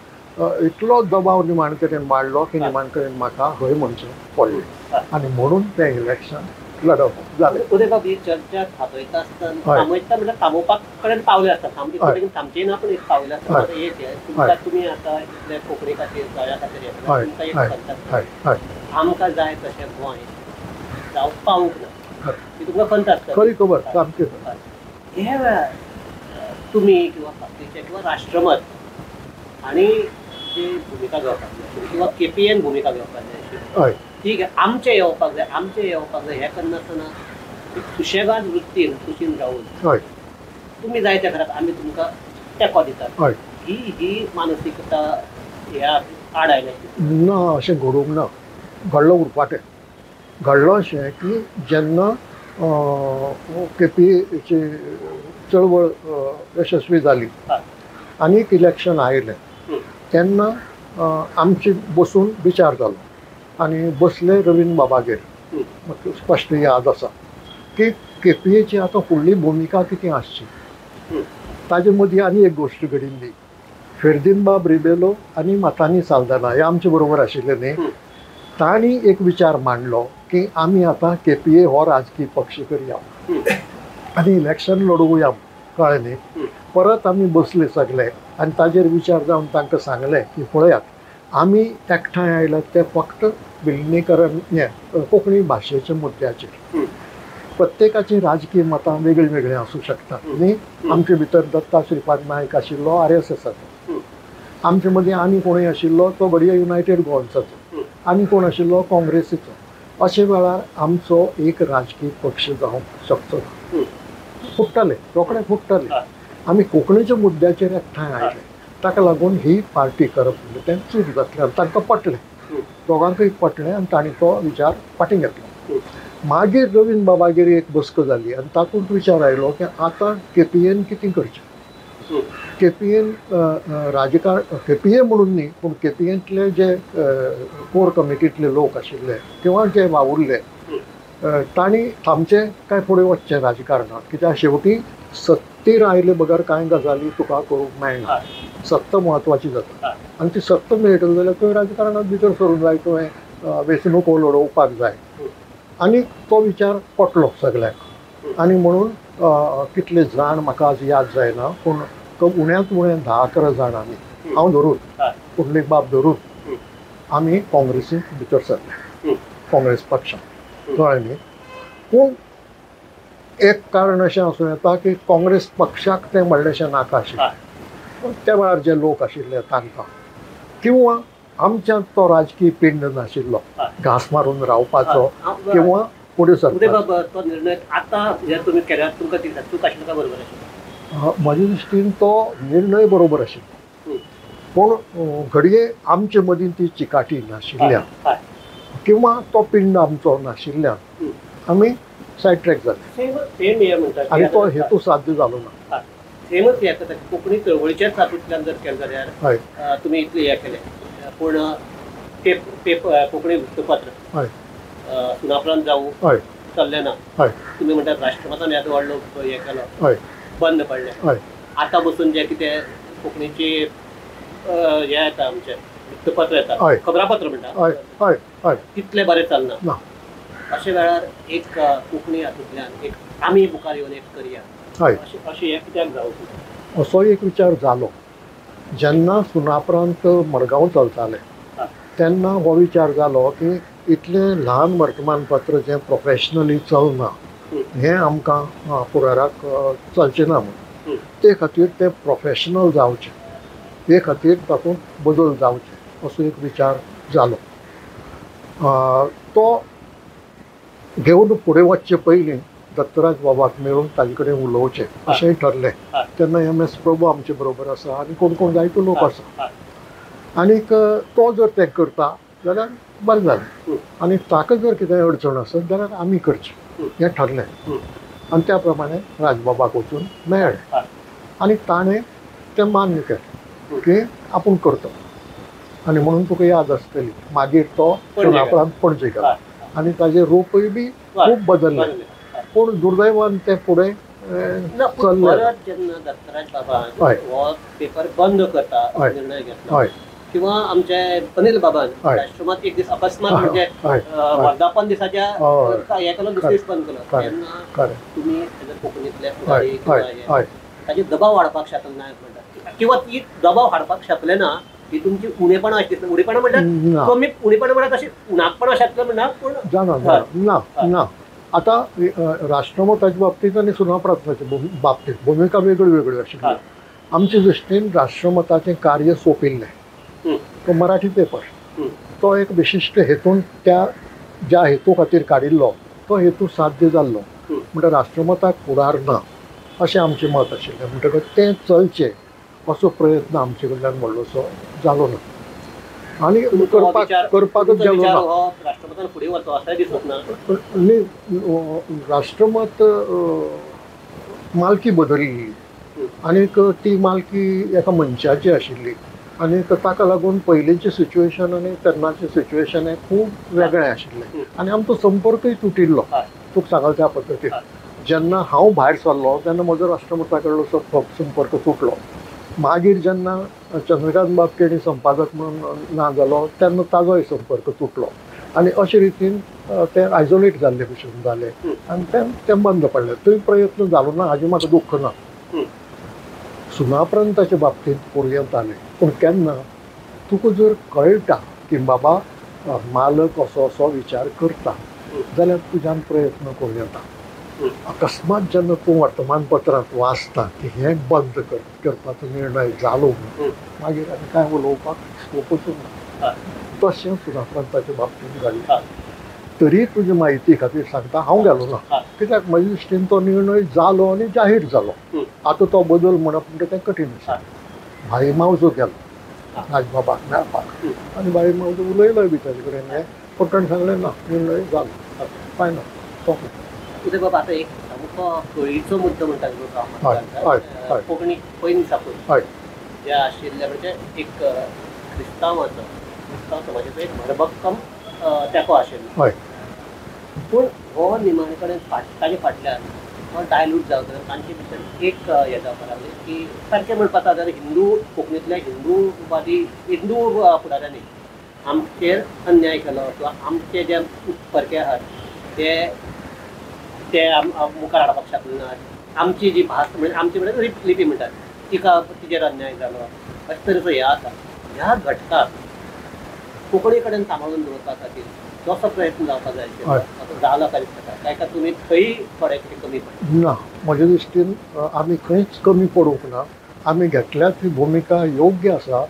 S2: इतलो दबाव निमाण कडेन वाडलो की निमाण कडेन म्हाका हय म्हणचें पडलें आनी म्हणून तें इलेक्शन लढप जालें.
S1: उदयबाब, ही चर्चा थांबयता आसतना, थांबयता म्हणल्यार थांबोवपाक कडेन पावले आसता, थांबचे ना पूण एक पावले आसता. एक तुमी आतां इतले कोंकणी खातीर, गोंया खातीर तुमकां एक खंत, आमकां जाय तशें गोंय जावंक पावूंक ना, ती तुमकां खंत आसता.
S2: खरी खबर सामकी.
S1: ह्या वेळार तुमी किंवा बाकीचे किंवा राष्ट्रमत आनी जी भुमिका घेवपाक जाय किंवा केपीएन भुमिका घेवपाक जाय, ठीक आहे, आमचें येवपाक जाय, आमचें येवपाक जाय, हें करनासतना सुशेगाद वृत्तीन कुशीन रावून हय तुमी जाय ते करात, आमी तुमकां तेंको दितात, हय ही ही मानसिकता ह्या आड आयल्या
S2: ना? अशें घडूंक ना. घडलो उरफाटें. घडलो अशें की जेन्ना केपीची चळवळ यशस्वी जाली आनी इलेक्शन आयलें तेन्ना आमची बसून विचार जालो आनी बसले रवीन्द्र बाबागेर. म्हाका स्पश्ट याद आसा की केपीएची आतां फुडली भुमिका कितें आसची. ताजे मदीं आनी एक गोश्ट घडिल्ली. फेर्दीन बाब रिबेलो आनी मातानी साल्दाना हे आमचे बरोबर आशिल्ले न्ही, तांणी एक विचार मांडलो की आमी आतां केपीए हो राजकीय पक्ष करया आनी इलेक्शन लडोवया. कळ्ळें न्ही? परत आमी बसले सगळे आनी ताजेर विचार जावन तांकां सांगलें की पळयात आमी एकठांय आयल्यात ते फक्त विलिनीकरण हें कोंकणी भाशेच्या मुद्द्याचेर. प्रत्येकाची राजकीय मतां वेगळीं वेगळीं आसूं शकतात न्ही. आमचे भितर दत्ता श्रीपाद नायक आशिल्लो आरएसएसाचो, आमचे मदीं आनी कोणूय आशिल्लो तो घडये युनायटेड गोवन्साचो, आनी कोण आशिल्लो काँग्रेसीचो. अशे वेळार आमचो एक राजकीय पक्ष जावंक शकचो ना. फुट्टले, रोखडे फुट्टले. आमी कोंकणीच्या मुद्द्याचेर एकठांय आयले, ताका लागून ही पार्टी करप म्हणलें तें चूक जातलें आनी तांकां पटलें, दोगांकूय पटलें आनी तांणी तो विचार फाटीं घेतलो. मागीर रवीन्द्र बाबागेर एक बसका जाली आनी तातूंत विचार आयलो की आतां केपीएन कितें करचें. केपीएन राजकारण केपीए म्हणून न्ही, पूण केपीएंतले जे कोर कमिटींतले लोक आशिल्ले किंवा जे वावुरले तांणी थांबचें काय फुडें वचचें राजकारणांत, कित्याक शेवटी सत्तेर आयले बगर कांय गजाली तुका करूंक मेळना. सत्ता म्हत्वाची जाता आनी ती सत्ता मेळटली जाल्यार तुवें राजकारणांत भितर सरूंक जाय, तुवें वेंचणुको लडोवपाक जाय. आनी तो विचार पटलो सगळ्यांक आनी म्हणून कितले जाण म्हाका आज याद जायना, पूण उण्यांत उणें 10-11 जाणांनी हांव धरून, पुंडलीक बाब धरून आमी काँग्रेसींत भितर सरले, काँग्रेस पक्षांत. कळ्ळें न्ही? पूण एक कारण अशें आसूं येता की काँग्रेस पक्षाक तें व्हडलेंशें नाका आशिल्लें त्या वेळार जे लोक आशिल्ले तांकां, किंवा आमच्यांत तो राजकीय पिंड नाशिल्लो घांस मारून रावपाचो किंवा फुडें सरपाचो.
S1: तो निर्णय आतां जे तुमी केल्यात तुमकां दिसता चूक आशिल्लो काय बरोबर आशिल्लो?
S2: म्हज्या दृश्टीन तो निर्णय बरोबर आशिल्लो, पूण घडये आमचे मदीं ती चिकाटी नाशिल्ल्यान किंवा तो पिंड आमचो नाशिल्ल्यान आमी सायड ट्रॅक जाले आनी तो हेतू साध्य जालो ना.
S1: सेमच हें जाता कोंकणी चळवळीच्याच हातूंतल्यान जर केलें जाल्यार तुमी इतलें हें केलें, पूण पेपर कोंकणी वृत्तपत्र सुनापरांत जावं चल्लें ना. तुमी म्हणटात राष्ट्रमतान येदो व्हडलो हें केलो, बंद पडलें. आतां बसून जें कितें कोंकणीची हें येता आमचें वृत्तपत्र येता, खबरापत्र म्हणटा, तितलें बरें चलना. अशे वेळार एक कोंकणी हातूंतल्यान एक आमी मुखार येवन एक करया अशें हें कित्याक जावं
S2: असो एक विचार जालो. जेन्ना सुनापरांत मडगांव चलतालें तेन्ना हो विचार जालो की इतलें ल्हान वर्तमानपत्र जें प्रोफेशनली चलना हें आमकां फुडाराक चलचें ना म्हणून, ते खातीर तें प्रोफेशनल जावचें हे खातीर तातूंत बदल जावचे असो एक विचार जालो. तो घेवन फुडें वचचे पयलीं दत्तराज बाबाक मेळून ताजे कडेन उलोवचें अशेंय ठरलें. तेन्ना एम.एस. प्रभू आमचे बरोबर आसा आनी कोण कोण जायतो लोक आसा आनीक तो जर तें करता जाल्यार बरें जालें आनी ताका जर कितेंय अडचण आसत जाल्यार आमी करचें हें ठरलें. आनी त्या प्रमाणे राजबाबाक वचून मेळ्ळें आनी ताणें तें मान्य केलें की आपूण करतो. आनी म्हणून तुका याद आसतली मागीर तो सुनापरांत पणजे गेलो आनी ताजें रूपय बी खूब बदल्लें, पूण दुर्दैवान तें फुडें चल्लें.
S1: जेन्ना दत्तराज बाबा हो पेपर बंद करता निर्णय घेतलो किंवा आमचे अनिल बाबान राष्ट्रमत एक दीस अकस्मात म्हणजे वर्धापन दिसाच्या हे केलो, दुसरे दीस बंद केलो, तेन्ना तुमी कोंकणींतले फुडारी किंवा ताचेर दबाव हाडपाक शकले ना म्हणटा, किंवा ती दबाव हाडपाक शकले ना ही तुमची उणेपणां आशिल्ली? उणेपणां म्हणल्यार कमी उणेपणां म्हणल्यार तशें उणाकपणां आशिल्लें म्हणना, पूण
S2: जाणा ना ना. आतां राष्ट्रमताच्या बाबतींत आनी सुनापरांताच्या बाबतींत भुमिका वेगळ्यो वेगळ्यो आशिल्ल्यो. आमचे दृश्टीन राष्ट्रमताचें कार्य सोंपिल्लें. तो मराठी पेपर तो एक विशिश्ट हेतून त्या ज्या हेतू खातीर काडिल्लो तो हेतू साध्य जाल्लो. म्हणटा राष्ट्रमताक फुडार ना अशें आमचें मत आशिल्लें. म्हणटकच तें चलचें असो प्रयत्न आमचे कडल्यान व्हडलोसो जालो ना आनी करपाकच गेलो ना. राष्ट्रमत मालकी बदलली आनीक ती मालकी एका मनशाची आशिल्ली आनी ताका लागून पयलींचें सिच्युएशन आनी तेन्नाचें सिच्युएशन हें खूब वेगळें आशिल्लें आनी आमचो संपर्कय तुटिल्लो. तुका सांगल त्या पद्दतीन जेन्ना हांव भायर सरलो तेन्ना म्हजो राष्ट्रमता कडलो संपर्क तुटलो. मागीर जेन्ना चंद्रकांत बाब केणी संपादक म्हणून ना जालो तेन्ना ताजोय संपर्क तुटलो आनी अशे रितीन ते आयजोलेट जाल्ले भशेन जालें आनी तें बंद पडलें. थंय प्रयत्न जालो ना हाजें म्हाका दुख्ख ना. सुनापरान्ताच्या बाबतींत करूं येतालें, पूण केन्ना तुका जर कळटा की बाबा मालक असो असो विचार करता जाल्यार तुज्यान प्रयत्न करूं येता. अकस्मात जेन्ना तूं वर्तमानपत्रांत वाचता की हें बंद करपाचो निर्णय जालो म्हणून मागीर आनी कांय उलोवपाक स्कोपच ना. तशें सुनापरान्ताच्या बाबतींत घडलें. तरी तुजे म्हायती खातीर सांगता, हांव गेलो ना कित्याक म्हज्या दृश्टीन तो निर्णय जालो आनी जाहीर जालो. आतां तो बदल म्हणप म्हणटा तें कठीण आसा. भाई मावजो गेलो राजबाबाक मेळपाक आनी भाई मावजो उलयलोय बी ताजे कडेन हें, पूण ताणें सांगलें ना निर्णय जालो फायनल सोंपलें.
S1: उदय बाबा, आतां एक सामको कळीचो मुद्दो म्हणटा कोंकणी पयलीं साकून जे आशिल्ले म्हणजे एक क्रिस्तांवाचो क्रिस्तांव समाजाचो एक भरभक्कम तेंको आशिल्लो, पूण हो निमाणे कडेन ताजे फाटल्यान हो डायल्यूट जावचो तांचे भितर एक हें जावपाक लागलें की सारकें म्हणपाचो जाल्यार हिंदू कोंकणींतल्या हिंदूवादी हिंदू फुडाऱ्यांनी आमचेर अन्याय केलो किंवा आमचे जे परके आहात ते ते मुखार हाडपाक शकले नात, आमची जी भास म्हणजे आमची म्हणजे लिपी म्हणटात तिका तिचेर अन्याय जालो अशे तरेचो हें आसा. ह्या घटकाक कोंकणी कडेन सांबाळून दवरपा खातीर जसो प्रयत्न जावपाक जाय आशिल्लो जाला काय दिसता काय का तुमी थंय थोडे कितें कमी पडले?
S2: ना, म्हज्या दृश्टीन आमी खंयच कमी पडूंक ना. आमी घेतल्या ती भुमिका योग्य आसा,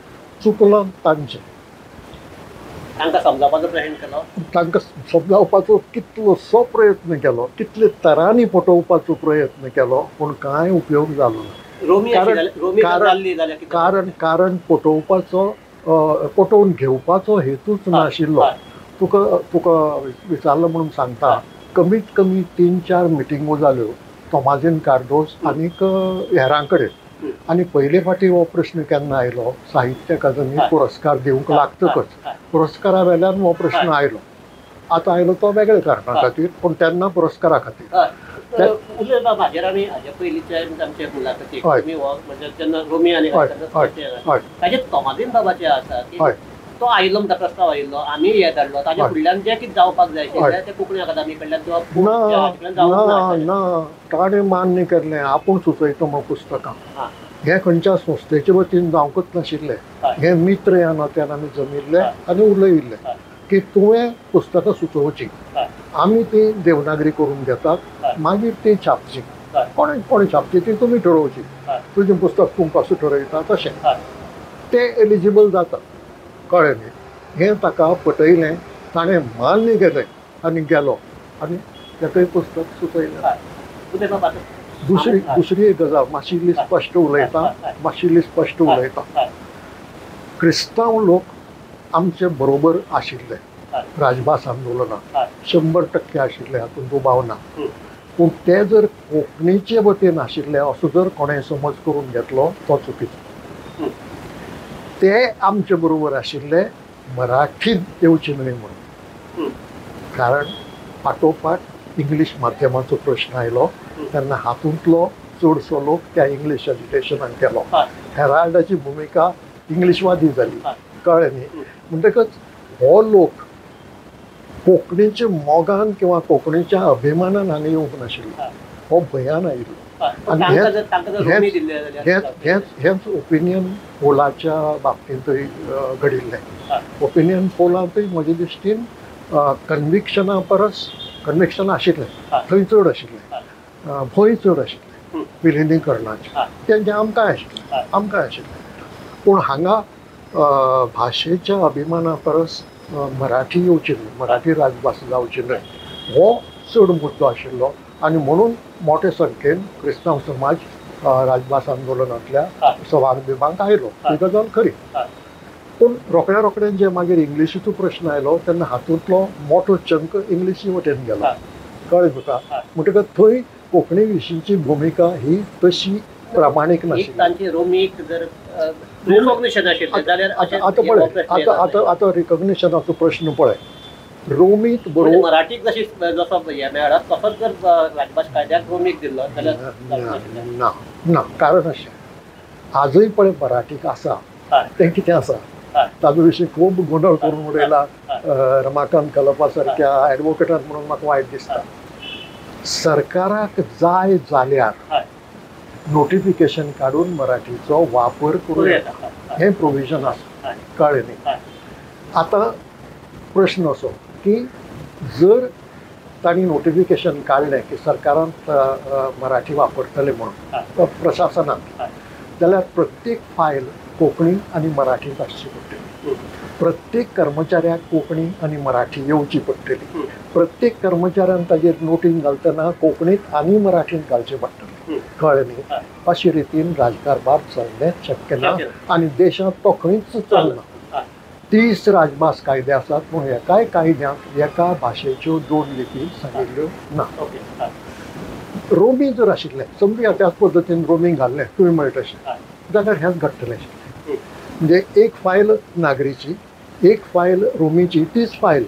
S2: चुकलां तांचें.
S1: तांकां समजावपाचो प्रयत्न केलो,
S2: तांकां समजावपाचो कितलोसो प्रयत्न केलो, कितले तरांनी पटोवपाचो प्रयत्न केलो, पूण कांय उपयोग जालो ना. कारण कारण पटोवपाचो पटोवन घेवपाचो हेतूच नाशिल्लो. तुका तुका विचारलो म्हणून सांगता, कमीत कमी 3-4 मिटिंगो जाल्यो तोमाजीन कार्दोज आनीक हेरां कडेन. आनी पयले फावटी हो प्रश्न केन्ना आयलो, साहित्य अकादमी पुरस्कार दिवंक लागतकच पुरस्कारा वेल्यान हो प्रश्न आयलो. आतां आयलो तो वेगळे कारणा खातीर, पूण तेन्ना पुरस्कारा खातीर.
S1: हाजेर आमी हाजे पयलींच्या आमचे मुलाखतीक तुमी हो म्हणजे जेन्ना रोमी आनी ताजेर तोमाजीन बाबाचें आसा की तो आयिल्लो म्हणटा प्रस्ताव आयिल्लो, आमी हे धाडलो, ताज्या फुडल्यान जें कितें जावपाक जाय आशिल्लें तें कोंकणी अकादमी कडल्यान
S2: किंवा ना ताणें मान्य केल्लें आपूण सुचयता म्हूण पुस्तकां. हें खंयच्या संस्थेचे वतीन जावंकच नाशिल्लें. हें मित्र ह्या नात्यान आमी जमिल्ले आनी उलयिल्ले की तुवें पुस्तकां सुचोवचीं, आमी ती देवनागरी करून घेतात, मागीर ती छापची, कोणे कोणे छापची ती तुमी ठरोवची, तुजें पुस्तक तूं कसो ठरयता तशें तें एलिजिबल जाता. कळ्ळें न्ही? हें ताका पटयलें, ताणें मान्य केलें आनी गेलो आनी ताकाय पुस्तक सुचयलें. दुसरी दुसरी एक गजाल मातशी इल्ली स्पश्ट उलयता, मातशी इल्ली स्पश्ट उलयता. क्रिस्तांव लोक आमचे बरोबर आशिल्ले राजभास आंदोलनाक 100% आशिल्ले, हातूंत दुबाव ना. पूण ते जर कोंकणीचे वतीन आशिल्ले असो जर कोणें समज करून घेतलो तो चुकीचो. ते आमचे बरोबर आशिल्ले मराठीत येवचे न्हय म्हणून, कारण फाटोफाट इंग्लीश माध्यमाचो प्रश्न आयलो तेन्ना हातूंतलो चडसो लोक त्या इंग्लीश एज्युकेशनाक गेलो. हेराल्डाची भुमिका इंग्लीशवादी जाली. कळ्ळें न्ही? म्हणटकच हो लोक कोंकणीच्या मोगान किंवा कोंकणीच्या अभिमानान हांगा येवंक नाशिल्लो, हो भंयान आयिल्लो. आनी हेंच ओपिनियन पोलाच्या बाबतींतूय घडिल्लें. ओपिनियन पोलांतूय म्हजे दृश्टीन कन्विक्शना परस कन्विक्शन आशिल्लें थंय चड आशिल्लें, भंय चड आशिल्लें विलिनीकरणाचें, तेंचें आमकां आशिल्लें, आमकां आशिल्लें. पूण हांगा भाशेच्या अभिमाना परस मराठी येवची न्हय, मराठी राजभास जावची न्हय हो चड मुद्दो आशिल्लो. आनी म्हणून मोठे संख्येन क्रिस्तांव समाज राजभास आंदोलनांतल्या सभाग बिभांक आयलो, ही गजाल खरी. पूण रोखड्या रोखड्यान जे मागीर इंग्लिशीचो प्रश्न आयलो तेन्ना हातूंतलो मोठो चंक इंग्लिशी वटेन गेलो, कळ्ळें तुका? म्हणटकच थंय कोंकणी विशींची भुमिका ही तशी प्रामाणीक नाशिल्ली.
S1: तांची रोमीक जर रिकॉग्निशन आशिल्लें जाल्यार
S2: आतां पळय, आतां आतां आतां रिकॉग्निशनाचो प्रश्न पळय, रोमीत बरोवन
S1: मराठीक जशी जसो हें मेळ्ळा तसोच जर राजभास कायद्याक रोमीक दिल्लो जाल्यार
S2: ना ना. कारण अशें आजूय पळय मराठीक आसा तें कितें आसा ताजो विशीं खूब गोंदळ करून उडयला रमाकांत खलपा सारक्या एडवोकेटान, म्हणून म्हाका वायट दिसता. सरकाराक जाय जाल्यार नोटिफिकेशन काडून मराठीचो वापर करूं येता, हें प्रोविजन आसा, कळ्ळें न्ही? आतां प्रश्न असो की जर तांणी नोटिफिकेशन काडलें की सरकारान मराठी वापरतले म्हणून प्रशासनांत, जाल्यार प्रत्येक फायल कोंकणी आनी मराठींत आसची पडटली, प्रत्येक कर्मचाऱ्याक कोंकणी आनी मराठी येवची पडटली, प्रत्येक कर्मचाऱ्यान ताजेर नोटींग घालतना कोंकणींत आनी मराठींत घालचें पडटलें, कळ्ळें न्ही? अशे रितीन राजकारभार चलणें शक्य ना आनी देशांत तो खंयच चलना. 30 राजभास कायदे आसात, पूण एकाय कायद्यांत एका भाशेच्यो 2 लिपी सांगिल्ल्यो ना. रोमी जर आशिल्लें समजुया त्याच पद्दतीन रोमी घाल्लें तुवें म्हणलें तशें जाल्यार हेंच घडटलें आशिल्लें. म्हणजे एक फायल नागरीची, एक फायल रोमीची, तीच फायल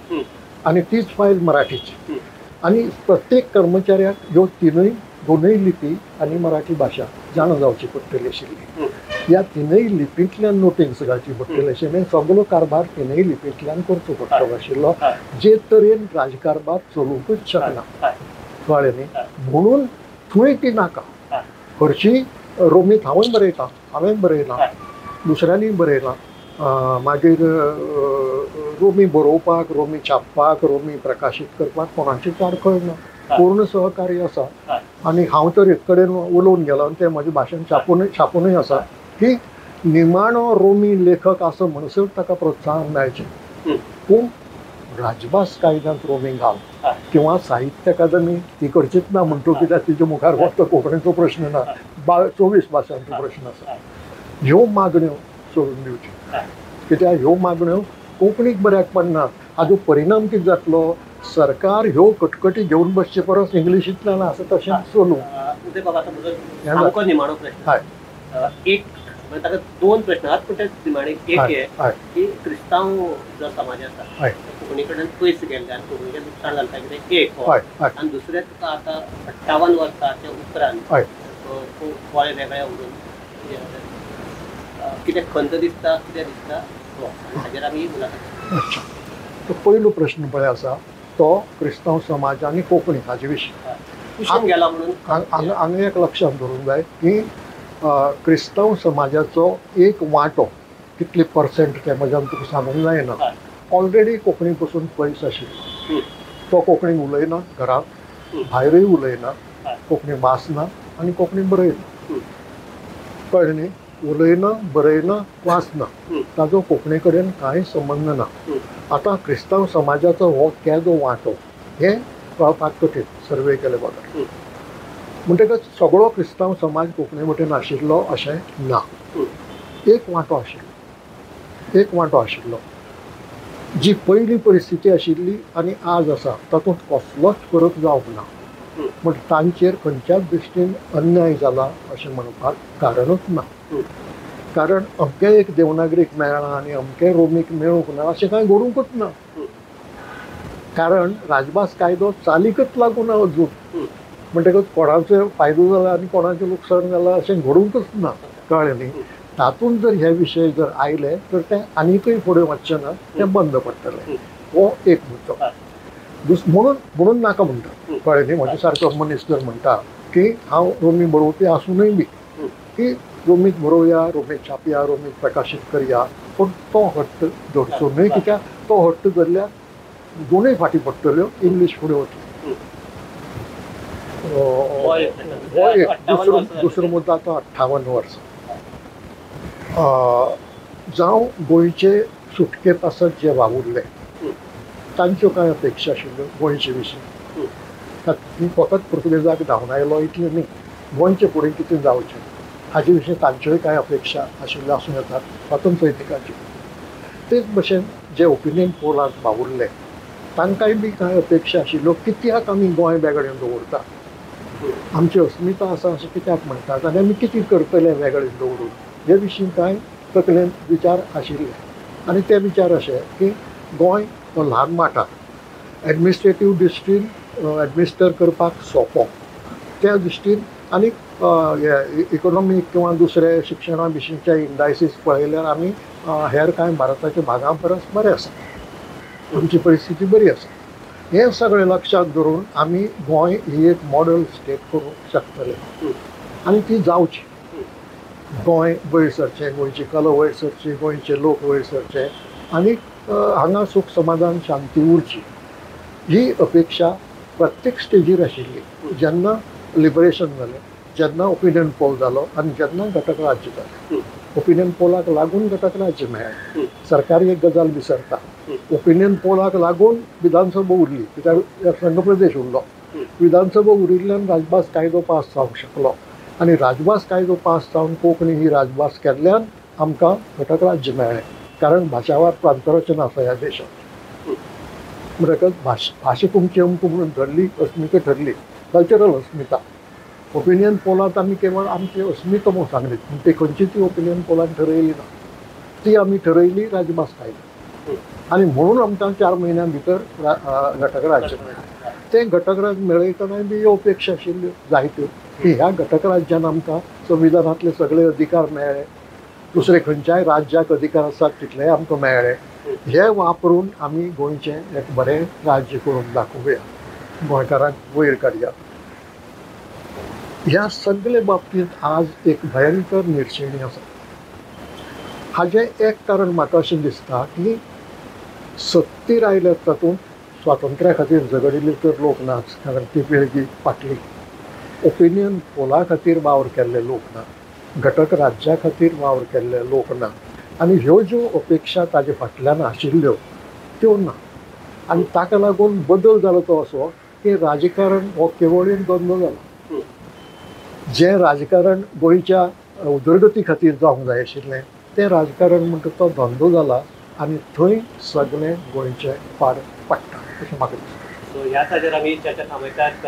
S2: आनी तीच फायल मराठीची, आनी प्रत्येक कर्मचाऱ्याक ह्यो तिनूय दोनूय लिपी आनी मराठी भाशा जाणा जावची पडटली आशिल्ली. ह्या तिनूय लिपींतल्यान नोटिंग्स घालची पडटली आशिल्ली, सगलो कारभार तिनूय लिपींतल्यान करचो पडटलो आशिल्लो, जे तरेन राजकारभार चलुंकूच शकना, कळ्ळें न्ही? म्हणून थंय ती नाका. हरशीं रोमींत हांवूय बरयतां, हांवें बरयलां, दुसऱ्यांनी बरयलां, मागीर रोमी बरोवपाक, रोमी छापपाक, रोमी प्रकाशीत करपाक कोणाचीच आडखळ ना, पूर्ण सहकार्य आसा. आनी हांव तर एक कडेन उलोवन गेलो आनी तें म्हजें भाशण छापुनूय आसा की निमाणो रोमी लेखक आसा म्हणसर ताका प्रोत्साहन मेळचें, पूण राजभास कायद्यांत रोमी घाल किंवा साहित्य अकादमी ती करचीच ना म्हणटो, कित्याक तिच्या मुखार फक्त कोंकणीचो प्रश्न ना, 24 भाशांचो प्रश्न आसा. ह्यो मागण्यो सोडून दिवच्यो, कित्याक ह्यो मागण्यो कोंकणीक बऱ्याक पडनात. हाजो परिणाम कितें जातलो, सरकार ह्यो कटकटी घेवन बसचे परस इंग्लिशींतल्यान आसा तशें चलूं.
S1: सामको निमाणो प्रश्न, एक ताका 2 प्रश्न आहात, पूण ते निमाणे एक हे की क्रिस्तांव जो समाज आसा कोंकणी कडेन पयस गेल्ल्यान कोंकणीचें लुकसाण घालता कितें एक हो, आनी दुसरें तुका आतां 58 वर्साच्या उपरांत गोंय वेगळें उरून कितें खंत दिसता, कितें दिसता हो, आनी हाजेर आमी मुलाखत.
S2: अच्छा, तो पयलो प्रश्न पळय आसा तो क्रिस्तांव समाज आनी कोंकणी हाजे विशीं
S1: गेला म्हणून
S2: हांगा एक लक्षांत दवरूंक जाय की क्रिस्तांव समाजाचो एक वांटो कितले पर्संट ते म्हज्यान तुका सांगूंक जायना, ऑलरेडी कोंकणी पसून पयस आशिल्लो, तो कोंकणी उलयना, घरांत भायरूय उलयना, कोंकणी वाचना आनी कोंकणी बरयना, कळ्ळें न्ही? उलयना, बरयना, वाचना, ताजो कोंकणी कडेन कांय संबंद ना. आतां क्रिस्तांव समाजाचो हो केदो वांटो हें कळपाक कठीण सर्वे केले बगर. म्हणटकच सगळो क्रिस्तांव समाज कोंकणी वटेन आशिल्लो अशें ना, एक वांटो आशिल्लो, एक वांटो आशिल्लो. जी पयली परिस्थिती आशिल्ली आनी आज आसा तातूंत कसलोच फरक जावंक ना, म्हण तांचेर खंयच्याच दृश्टीन अन्याय जाला अशें म्हणपाक कारणूच ना. कारण अमकें एक देवनागरीक मेळ्ळां आनी अमकें रोमीक मेळूंक ना अशें कांय घडुंकूच ना, कारण राजभास कायदो चालीकच लागूं ना अजून. म्हणटकच कोणाचो फायदो जाला आनी कोणाचें लुकसाण जालां अशें घडुंकूच ना, कळ्ळें न्ही? तातूंत जर हे विशय जर आयले तर तें आनीकय फुडें वचचें ना, तें बंद पडटलें. हो एक मुद्दो. म्हणून म्हणून नाका म्हणटा, कळ्ळें न्ही? म्हजे सारको मनीस जर म्हणटा की हांव रोमी बरोवपी आसुनूय बी की रोमीत बरोवया, रोमीत छापया, रोमीत प्रकाशीत करया, पूण तो हट्ट धरचो न्हय, कित्याक तो हट्ट धरल्यार दोनूय फाटीं पडटल्यो, इंग्लीश फुडें वतली. हो एक दुसरो मुद्दो. आतां 58 वर्सां जावं गोंयचे सुटके पासत जे वावुरले तांच्यो कांय अपेक्षा आशिल्ल्यो गोंयचे विशीं, ती फकत पुर्तुगेजाक धांवडायलो इतलें न्ही, गोंयचे फुडें कितें जावचें हाजे विशीं तांच्योय कांय अपेक्षा आशिल्ल्यो आसूं येतात स्वातंत्र्य सैनिकाच्यो. तेच भशेन जे ओपिनियन पोलांत वावुरले तांकांय बी कांय अपेक्षा आशिल्ल्यो कित्याक आमी गोंय वेगळें दवरता, आमची अस्मिता आसा अशें कित्याक म्हणटात आनी आमी कितें करतले वेगळें दवरून, हे विशीं कांय तकलेन विचार आशिल्ले. आनी ते विचार अशे की गोंय हो ल्हान वाठार, एडमिनिस्ट्रेटीव दृश्टीन एडमिनिस्टर करपाक सोंपो, त्या दृश्टीन आनी इकोनॉमीक किंवा दुसरे शिक्षणा विशींचे इंडायसीस पळयल्यार आमी हेर कांय भारताच्या भागां परस बरें आसा, आमची परिस्थिती बरी आसा. हें सगळें लक्षांत धरून आमी गोंय ही एक मॉडल स्टेट करूंक शकतले आनी ती जावची. गोंय वयर सरचें, गोंयची कला वयर सरची, गोंयचे लोक वयर सरचे आनी हांगा सूख समाधान शांती उरची ही अपेक्षा प्रत्येक स्टेजीर आशिल्ली. जेन्ना लिबरेशन जालें, जेन्ना ओपिनियन पोल जालो आनी जेन्ना घटक राज्य जालें, ओपिनियन पोलाक लागून घटक राज्य मेळ्ळें. सरकार एक गजाल विसरता, ओपिनियन पोलाक लागून विधानसभा उरली, कित्याक संघ प्रदेश उरलो, विधानसभा उरिल्ल्यान राजभास कायदो पास जावंक शकलो आनी राजभास कायदो पास जावन कोंकणी ही राजभास केल्ल्यान आमकां घटक राज्य मेळ्ळें. कारण भाशावार प्रांतरचना आसा ह्या देशांत, म्हणटकच भाशा तुमची अमकू म्हणून ठरली, अस्मिता ठरली, कल्चरल अस्मिता. ओपिनियन पोलांत आमी केवळ आमची अस्मिता म्हणून सांगली, पूण ती खंयची ती ओपिनियन पोलान ठरयली ना, ती आमी ठरयली राजभास कायदो आनी म्हणून आमकां 4 म्हयन्यां भितर घटक राज्य मेळ्ळें. तें घटक राज्य मेळयतनाय बी ह्यो अपेक्षा आशिल्ल्यो जायत्यो की ह्या घटक राज्यान आमकां संविधानांतले सगळे अधिकार मेळ्ळे, दुसरे खंयच्याय राज्याक अधिकार आसात तितलेय आमकां मेळ्ळे, हे वापरून आमी गोंयचें एक बरें राज्य करून दाखोवया, गोंयकारांक वयर काडया. ह्या सगळे बाबतींत आज एक भयंकर निर्शेणी आसा. हाजें एक कारण म्हाका अशें दिसता की सत्तेर आयल्यात तातूंत स्वातंत्र्या खातीर झगडिल्ले तर लोक नाच, कारण ती पिळगी फाटली, ओपिनियन पोला खातीर वावर केल्ले लोक ना, घटक राज्या खातीर वावर केल्ले लोक ना आनी ह्यो ज्यो अपेक्षा ताजे फाटल्यान आशिल्ल्यो त्यो ना. आनी ताका लागून बदल जालो तो असो की राजकारण हो केवळ एक धंदो जाला. जें राजकारण गोंयच्या उदरगती खातीर जावंक जाय आशिल्लें तें राजकारण म्हणटा तो धंदो जाला आनी थंय सगळें गोंयचें पाड पडटा अशें म्हाका दिसता.
S1: सो ह्या ताजेर आमी चर्चा थांबयतात.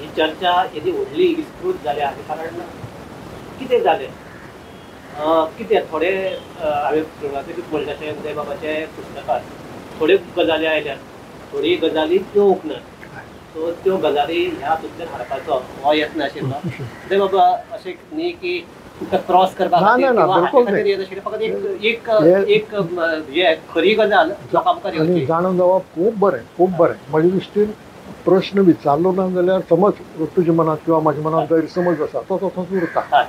S1: ही चर्चा येदी व्हडली विस्तृत जाल्या कारण कितें जालें, कितें थोडे हांवें सुरवातेकूच म्हणलें तशें उदयबाबाच्या पुस्तकांत थोड्यो गजाली आयल्यात, थोडी गजाली येवंक नात, सो त्यो गजाली ह्या हातूंतल्यान हाडपाचो हो यत्न आशिल्लो. उदयबाबा अशें न्ही की तुमकां क्रॉस करपा खातीर येनाशिल्लें, फकत एक एक एक खरी गजाल लोकां मुखार येवची.
S2: जाणून जावप खूब बरें, खूब बरें. म्हज्या दृश्टीन प्रश्न विचारलो ना जाल्यार समज तुज्या मनांत किंवा म्हाज्या मनांत गैरसमज आसा तो तसोच उरता.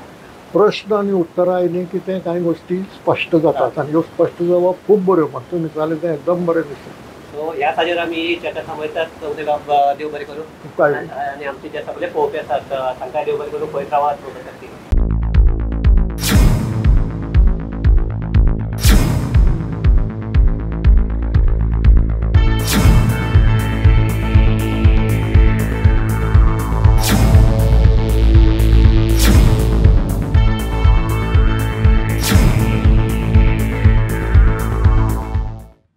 S2: प्रश्न आनी उत्तरां आयलीं की तें कांय गोश्टी स्पश्ट जातात आनी ह्यो स्पश्ट जावप खूब बऱ्यो. म्हाका तुमी विचारलें तें एकदम बरें दिसता.
S1: सो ह्या ताजेर आमी चर्चा थांबयतात. उदयबाब देव बरें करूं आनी आमचे जे सगळे पळोवपी आसात तांकां देव बरें करूं. पळयत रावात.